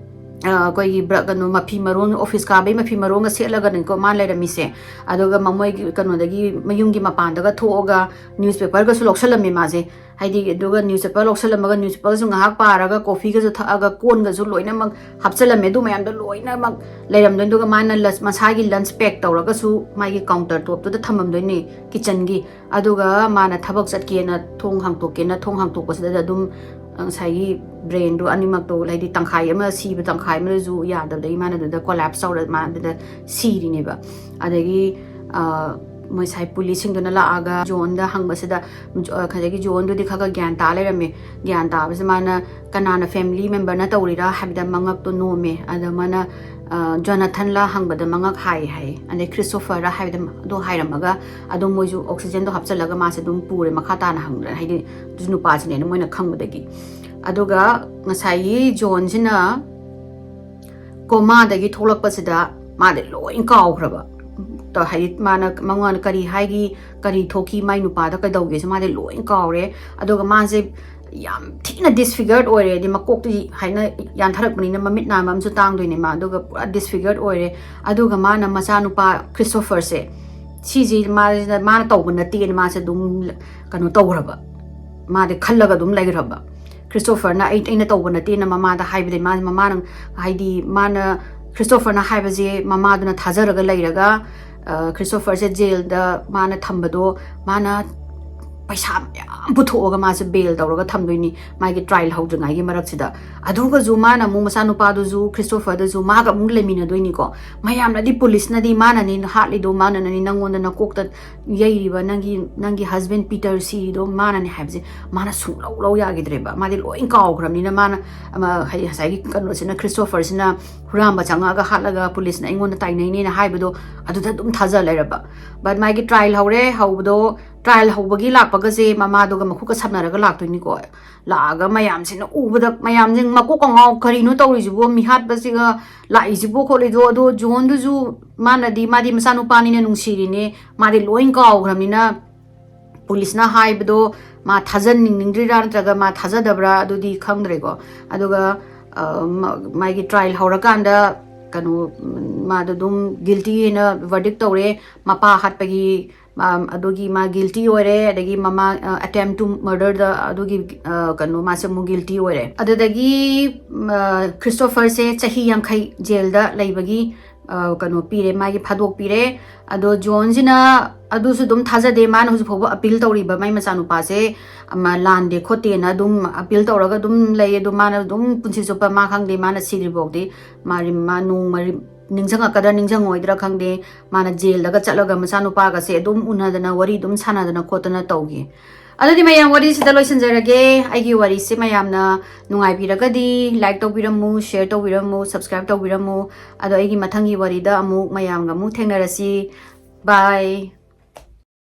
ꯑ, ꯑꯩꯈꯣꯏꯒꯤ ꯕ꯭ꯔ-, ꯀꯩꯅꯣ, ꯃꯐꯤ ꯃꯔꯣꯟ, ꯑꯣꯐꯤꯁ ꯀꯥꯕꯩ ꯃꯐꯤ ꯃꯔꯣꯟꯒ ꯁꯦꯠꯂꯒꯅꯤꯀꯣ ꯃꯥ ꯂꯩꯔꯝꯃꯤꯁꯦ꯫ ꯑꯗꯨꯒ ꯃꯃꯣꯏꯒꯤ ꯀꯩꯅꯣꯗꯒꯤ, ꯃꯌꯨꯝꯒꯤ ꯃꯄꯥꯟꯗꯒ ꯊꯣꯛꯑꯒ ꯅ꯭ꯌꯨꯁꯄꯦꯄꯔꯒꯁꯨ ꯂꯧꯁꯜꯂꯝꯃꯦ ꯃꯥꯁꯦ꯫ ꯍꯥꯏꯗꯤ, ꯑꯗꯨꯒ ꯅ꯭ꯌꯨꯁꯄꯦꯄꯔ ꯂꯧꯁꯜꯂꯝꯃꯒ ꯅ꯭ꯌꯨꯁꯄꯦꯄꯔꯁꯨ ꯉꯥꯏꯍꯥꯛ ꯄꯥꯔꯒ, ꯀꯣꯐꯤꯒꯁꯨ ꯊꯛꯑꯒ, ꯀꯣꯟꯒꯁꯨ ꯂꯣꯏꯅꯃꯛ ꯍꯥꯞꯆꯜꯂꯝꯃꯦ꯫ ꯑꯗꯨ ꯃꯌꯥꯝꯗꯣ ꯂꯣꯏꯅꯃꯛ ꯂꯩꯔꯝꯗꯣꯏꯅꯤ꯫ ꯑꯗꯨꯒ ꯃꯥꯅ ꯂꯟꯁ, ꯃꯁꯥꯒꯤ ꯂꯟꯁ ꯄꯦꯛ ꯇꯧꯔꯒꯁꯨ ꯃꯥꯒꯤ ꯀꯥꯎꯟꯇꯔ ꯇꯣꯞꯇꯨꯗ ꯊꯝꯃꯝꯗꯣꯏꯅꯤ, ꯀꯤꯠꯆꯟꯒꯤ꯫ ꯑꯗꯨꯒ ꯃꯥꯅ ꯊꯕꯛ ꯆꯠꯀꯦꯅ ꯊꯣꯡ ꯍꯥꯡꯇꯣꯛꯀꯦꯅ ꯊꯣꯡ ꯍꯥꯡꯇꯣꯛꯄꯁꯤꯗ ꯑꯗꯨꯝ ꯉꯁꯥꯏꯒꯤ ꯕ꯭ꯔꯦꯟꯗꯣ ꯑꯅꯤꯃꯛꯇꯣ, ꯍꯥꯏꯗꯤ ꯇꯪꯈꯥꯏ ꯑꯃ ꯁꯤꯕ, ꯇꯪꯈꯥꯏ ꯑꯃꯗꯁꯨ ꯌꯥꯗꯕꯗꯒꯤ ꯃꯥꯅ ꯑꯗꯨꯗ ꯀꯣꯂꯥꯞꯁ ꯇꯧꯔ ꯃꯥ ꯑꯗꯨꯗ ꯁꯤꯔꯤꯅꯦꯕ꯫ ꯑꯗꯒꯤ, ꯑ, ꯉꯁꯥꯏ ꯄꯨꯂꯤꯁꯁꯤꯡꯗꯨꯅ ꯂꯥꯛꯑꯒ ꯖꯣꯟꯗ ꯍꯪꯕꯁꯤꯗ, ꯑ, ꯉꯁꯥꯏꯒꯤ ꯖꯣꯟꯗꯨꯗꯤ ꯈꯔ ꯈꯔ ꯒ꯭ꯌꯥꯟ ꯇꯥ ꯂꯩꯔꯝꯃꯦ꯫ ꯒ꯭ꯌꯥꯟ ꯇꯥꯕꯁꯤꯗ ꯃꯥꯅ ꯀꯅꯥꯅ, ꯐꯦꯃꯤꯂꯤ ꯃꯦꯝꯕꯔꯅ ꯇꯧꯔꯤꯔꯥ ꯍꯥꯏꯕꯗ ꯃꯉꯛꯇꯣ ꯅꯣꯝꯃꯦ꯫ ꯑꯗ ꯃꯥꯅ, ꯑ, ꯖꯣꯅꯥꯊꯟꯂ ꯍꯪꯕꯗ ꯃꯉꯛ ꯍꯥꯏ ꯍꯥꯏ, ꯑꯗꯩ ꯈ꯭ꯔꯤꯁꯇꯣꯐꯔꯔ ꯍꯥꯏꯕꯗ ꯑꯗꯣ ꯍꯥꯏꯔꯝꯃꯒ ꯑꯗꯨꯝ ꯃꯣꯏꯁꯨ ꯑꯣꯛꯁꯤꯖꯦꯟꯗꯣ ꯍꯥꯞꯆꯤꯜꯂꯒ ꯃꯥꯁꯦ ꯑꯗꯨꯝ ꯄꯨꯔꯦ, ꯃꯈꯥ ꯇꯥꯅ ꯍꯪꯗꯅ, ꯍꯥꯏꯗꯤ ꯑꯗꯨꯁꯨ ꯅꯨꯄꯥꯁꯤꯅꯦꯅ ꯃꯣꯏꯅ ꯈꯪꯕꯗꯒꯤ꯫ ꯑꯗꯨꯒ ꯉꯁꯥꯏꯒꯤ ꯖꯣꯟꯁꯤꯅ ꯀꯣꯃꯥꯗꯒꯤ ꯊꯣꯛꯂꯛꯄꯁꯤꯗ ꯃꯥꯗꯤ ꯂꯣꯏ ꯀꯥꯎꯈ꯭ꯔꯕ꯫ ꯇ-, ꯍꯥꯏꯗꯤ ꯃꯥꯅ, ꯃꯉꯣꯟꯗ ꯀꯔꯤ ꯍꯥꯏꯒꯤ, ꯀꯔꯤ ꯊꯣꯛꯈꯤ, ꯃꯥꯏ ꯅꯨꯄꯥꯗ ꯀꯩꯗꯧꯒꯦꯁꯦ ꯃꯥꯗꯤ ꯂꯣꯏ ꯀꯥꯎꯔꯦ꯫ ꯑꯗꯨꯒ ꯃꯥꯁꯦ ꯌꯥꯝ ꯊꯤꯅ ꯗꯤꯁꯐꯤꯒꯔꯠ ꯑꯣꯏꯔꯦ, ꯍꯥꯏꯗꯤ ꯃꯀꯣꯛꯇꯤ ꯍꯥꯏꯅ ꯌꯥꯟꯊꯔꯛꯄꯅꯤꯅ ꯃꯃꯤꯠ ꯅꯥꯝꯃ ꯑꯃꯁꯨ ꯇꯥꯡꯗꯣꯏꯅꯦ ꯃꯥ, ꯑꯗꯨꯒ ꯄꯨꯔꯥ ꯗꯤꯁꯐꯤꯒꯔꯠ ꯑꯣꯏꯔꯦ꯫ ꯑꯗꯨꯒ ꯃꯥꯅ ꯃꯆꯥꯅꯨꯄꯥ ꯈ꯭ꯔꯤꯁꯇꯣꯐꯔꯁꯦ, ꯁꯤꯁꯦ ꯃꯥ-, ꯃꯥꯅ ꯇꯧꯕ ꯅꯠꯇꯦꯅ ꯃꯥꯁꯦ ꯑꯗꯨꯝ ꯀꯩꯅꯣ ꯇꯧꯈ꯭ꯔꯕ, ꯃꯥꯗꯤ ꯈꯜꯂꯒ ꯑꯗꯨꯝ ꯂꯩꯈ꯭ꯔꯕ꯫ ꯈ꯭ꯔꯤꯁꯇꯣꯐꯔꯅ ꯑꯩ, ꯑꯩꯅ ꯇꯧꯕ ꯅꯠꯇꯦꯅ ꯃꯃꯥꯗ ꯍꯥꯏꯕꯗꯤ ꯃꯥ-, ꯃꯃꯥꯅ, ꯍꯥꯏꯗꯤ ꯃꯥꯅ ꯈ꯭ꯔꯤꯁꯇꯣꯐꯔꯅ ꯍꯥꯏꯕꯁꯦ ꯃꯃꯥꯗꯨꯅ ꯊꯥꯖꯔꯒ ꯂꯩꯔꯒ, ꯑ, ꯈ꯭ꯔꯤꯁꯇꯣꯐꯔꯁꯦ ꯖꯦꯜꯗ ꯃꯥꯅ ꯊꯝꯕꯗꯣ, ꯃꯥꯅ ꯄꯩꯁꯥ ꯃꯌꯥꯝ ꯄꯨꯊꯣꯛꯑꯒ ꯃꯥꯁꯦ ꯕꯦꯜ ꯇꯧꯔꯒ ꯊꯝꯗꯣꯏꯅꯤ ꯃꯥꯒꯤ ꯇ꯭ꯔꯥꯏꯜ ꯍꯧꯗ꯭ꯔꯤꯉꯩꯒꯤ ꯃꯔꯛꯁꯤꯗ꯫ ꯑꯗꯨꯒꯁꯨ ꯃꯥꯅ ꯑꯃꯨꯛ ꯃꯆꯥꯅꯨꯄꯥꯗꯨꯁꯨ, ꯈ꯭ꯔꯤꯁꯇꯣꯐꯔꯗꯨꯁꯨ ꯃꯥꯒ ꯑꯃꯨꯛ ꯂꯩꯃꯤꯟꯅꯗꯣꯏꯅꯤꯀꯣ꯫ ꯃꯌꯥꯝꯅꯗꯤ, ꯄꯨꯂꯤꯁꯅꯗꯤ ꯃꯥꯅꯅꯤ ꯍꯥꯠꯂꯤꯗꯣ, ꯃꯥꯅꯅꯤ ꯅꯪꯉꯣꯟꯗ ꯅꯀꯣꯛꯇ ꯌꯩꯔꯤꯕ, ꯅꯪꯒꯤ, ꯅꯪꯒꯤ ꯍꯁꯕꯦꯟ ꯄꯤꯇꯔ ꯁꯤꯔꯤꯗꯣ ꯃꯥꯅꯅꯦ ꯍꯥꯏꯕꯁꯦ ꯃꯥꯅ ꯁꯨꯡꯂꯧ ꯂꯧ ꯌꯥꯈꯤꯗ꯭ꯔꯦꯕ꯫ ꯃꯥꯗꯤ ꯂꯣꯏ ꯀꯥꯎꯈ꯭ꯔꯕꯅꯤꯅ ꯃꯥꯅ, ꯑꯃ, ꯍꯥꯏꯗꯤ ꯉꯁꯥꯏꯒꯤ ꯀꯩꯅꯣꯁꯤꯅ, ꯈ꯭ꯔꯤꯁꯇꯣꯐꯔꯁꯤꯅ ꯍꯨꯔꯥꯟꯕ ꯆꯪꯉꯛꯑꯒ ꯍꯥꯠꯂꯒ ꯄꯨꯂꯤꯁꯅ ꯑꯩꯉꯣꯟꯗ ꯇꯥꯏꯅꯩꯅꯦꯅ ꯍꯥꯏꯕꯗꯣ ꯑꯗꯨꯗ ꯑꯗꯨꯝ ꯊꯥꯖ ꯂꯩꯔꯕ꯫ But ꯃꯥꯒꯤ ꯇ꯭ꯔꯥꯏꯜ ꯍꯧꯔꯦ, ꯍꯧꯕꯗꯣ, ꯇ꯭ꯔꯥꯏꯜ ꯍꯧꯕꯒꯤ ꯂꯥꯛꯄꯒꯁꯦ ꯃꯃꯥꯗꯨꯒ ꯃꯈꯨꯠꯀ ꯁꯝꯅꯔꯒ ꯂꯥꯛꯇꯣꯏꯅꯤꯀꯣ꯫ ꯂꯥꯛꯑꯒ ꯃꯌꯥꯝꯁꯤꯅ ꯎꯕꯗ ꯃꯌꯥꯝꯁꯦ ꯃꯀꯣꯛꯀ ꯉꯥꯎ, "ꯀꯔꯤꯅꯣ ꯇꯧꯔꯤꯁꯤꯕꯣ? ꯃꯤꯍꯥꯠꯄꯁꯤꯒ ꯂꯥꯛꯏꯁꯤꯕꯣ ꯈꯣꯠꯂꯤꯗꯣ?" ꯑꯗꯣ ꯖꯣꯟꯗꯨꯁꯨ ꯃꯥꯅꯗꯤ, ꯃꯥꯗꯤ ꯃꯆꯥꯅꯨꯄꯥꯅꯤꯅ ꯅꯨꯡꯁꯤꯔꯤꯅꯦ, ꯃꯥꯗꯤ ꯂꯣꯏ ꯀꯥꯎꯈ꯭ꯔꯕꯅꯤꯅ ꯄꯨꯂꯤꯁꯅ ꯍꯥꯏꯕꯗꯣ ꯃꯥ ꯊꯥꯖꯟꯅꯤꯡꯅꯤꯡꯗ꯭ꯔꯤꯔꯥ ꯅꯠꯇ꯭ꯔꯒ ꯃꯥ ꯊꯥꯖꯗꯕ꯭ꯔꯥ, ꯑꯗꯨꯗꯤ ꯈꯪꯗ꯭ꯔꯦꯀꯣ꯫ ꯑꯗꯨꯒ ꯑ, ꯃ- ꯃꯥꯒꯤ ꯇ꯭ꯔꯥꯏꯜ ꯍꯧꯔꯀꯥꯟꯗ ꯀꯩꯅꯣ, ꯎꯝ, ꯃꯥꯗꯣ ꯑꯗꯨꯝ ꯒꯤꯜꯇꯤ ꯍꯥꯏꯅ ꯚꯔꯗꯤꯛ ꯇꯧꯔꯦ꯫ ꯃꯄꯥ ꯍꯥꯠꯄꯒꯤ, ꯑꯝ, ꯑꯗꯨꯒꯤ ꯃꯥ ꯒꯤꯜꯇꯤ ꯑꯣꯏꯔꯦ꯫ ꯑꯗꯒꯤ ꯃꯃꯥ, ꯑ, ꯑꯦꯇꯦꯝ ꯇꯨ ꯃꯔꯗꯔꯗ ꯑꯗꯨꯒꯤ, ꯑ, ꯀꯩꯅꯣ, ꯃꯥꯁꯦ ꯑꯃꯨꯛ ꯒꯤꯜꯇꯤ ꯑꯣꯏꯔꯦ꯫ ꯑꯗꯨꯗꯒꯤ ꯎꯝ, ꯑ, ꯈ꯭ꯔꯤꯁꯇꯣꯐꯔꯁꯦ ꯆꯍꯤ ꯌꯥꯡꯈꯩ ꯖꯦꯜꯗ ꯂꯩꯕꯒꯤ, ꯑ, ꯀꯩꯅꯣ ꯄꯤꯔꯦ, ꯃꯥꯒꯤ ꯐꯥꯗꯣꯛꯄꯤꯔꯦ꯫ ꯑꯗꯣ ꯖꯣꯟꯁꯤꯅ ꯑꯗꯨꯁꯨ ꯑꯗꯨꯝ ꯊꯥꯖꯗꯦ, ꯃꯥꯅ ꯍꯧꯖꯤꯛ ꯐꯥꯎꯕ ꯑꯄꯤꯜ ꯇꯧꯔꯤꯕ ꯃꯥꯏ ꯃꯆꯥꯅꯨꯄꯥꯁꯦ, ꯑꯃ, ꯂꯥꯟꯗꯦ ꯈꯣꯠꯇꯦꯅ ꯑꯗꯨꯝ ꯑꯄꯤꯜ ꯇꯧꯔꯒ ꯑꯗꯨꯝ ꯂꯩ꯫ ꯑꯗꯣ ꯃꯥꯅ ꯑꯗꯨꯝ ꯄꯨꯟꯁꯤ ꯆꯨꯞꯄ, ꯃꯥ ꯈꯪꯗꯦ, ꯃꯥꯅ ꯁꯤꯗ꯭ꯔꯤꯐꯥꯎꯗꯤ ꯃꯥ ꯔꯤ- ꯃꯥ ꯅꯣꯡꯃ ꯔꯤ- ꯅꯤꯡꯁꯤꯡꯉꯛꯀꯗ꯭ꯔꯥ ꯅꯤꯡꯁꯤꯡꯉꯣꯏꯗ꯭ꯔꯥ ꯈꯪꯗꯦ, ꯃꯥꯅ ꯖꯦꯜꯗꯒ ꯆꯠꯂꯒ ꯃꯆꯥꯅꯨꯄꯥꯒꯁꯦ ꯑꯗꯨꯝ ꯎꯅꯗꯅ ꯋꯥꯔꯤ ꯑꯗꯨꯝ ꯁꯥꯟꯅꯗꯅ ꯈꯣꯠꯇꯅ ꯇꯧꯈꯤ꯫ ꯑꯗꯨꯗꯤ ꯃꯌꯥꯝ, ꯋꯥꯔꯤꯁꯤꯗ ꯂꯣꯏꯁꯤꯟꯖꯔꯒꯦ꯫ ꯑꯩꯒꯤ ꯋꯥꯔꯤꯁꯦ ꯃꯌꯥꯝꯅ ꯅꯨꯡꯉꯥꯏꯕꯤꯔꯒꯗꯤ ꯂꯥꯏꯛ ꯇꯧꯕꯤꯔꯝꯃꯨ, ꯁꯤꯌꯔ ꯇꯧꯕꯤꯔꯝꯃꯨ, ꯁꯕꯁꯀ꯭ꯔꯥꯏꯕ ꯇꯧꯕꯤꯔꯝꯃꯨ꯫ ꯑꯗꯣ ꯑꯩꯒꯤ ꯃꯊꯪꯒꯤ ꯋꯥꯔꯤꯗ ꯑꯃꯨꯛ ꯃꯌꯥꯝꯒ ꯑꯃꯨꯛ ꯊꯦꯡꯅꯔꯁꯤ꯫ ꯕꯥꯏ꯫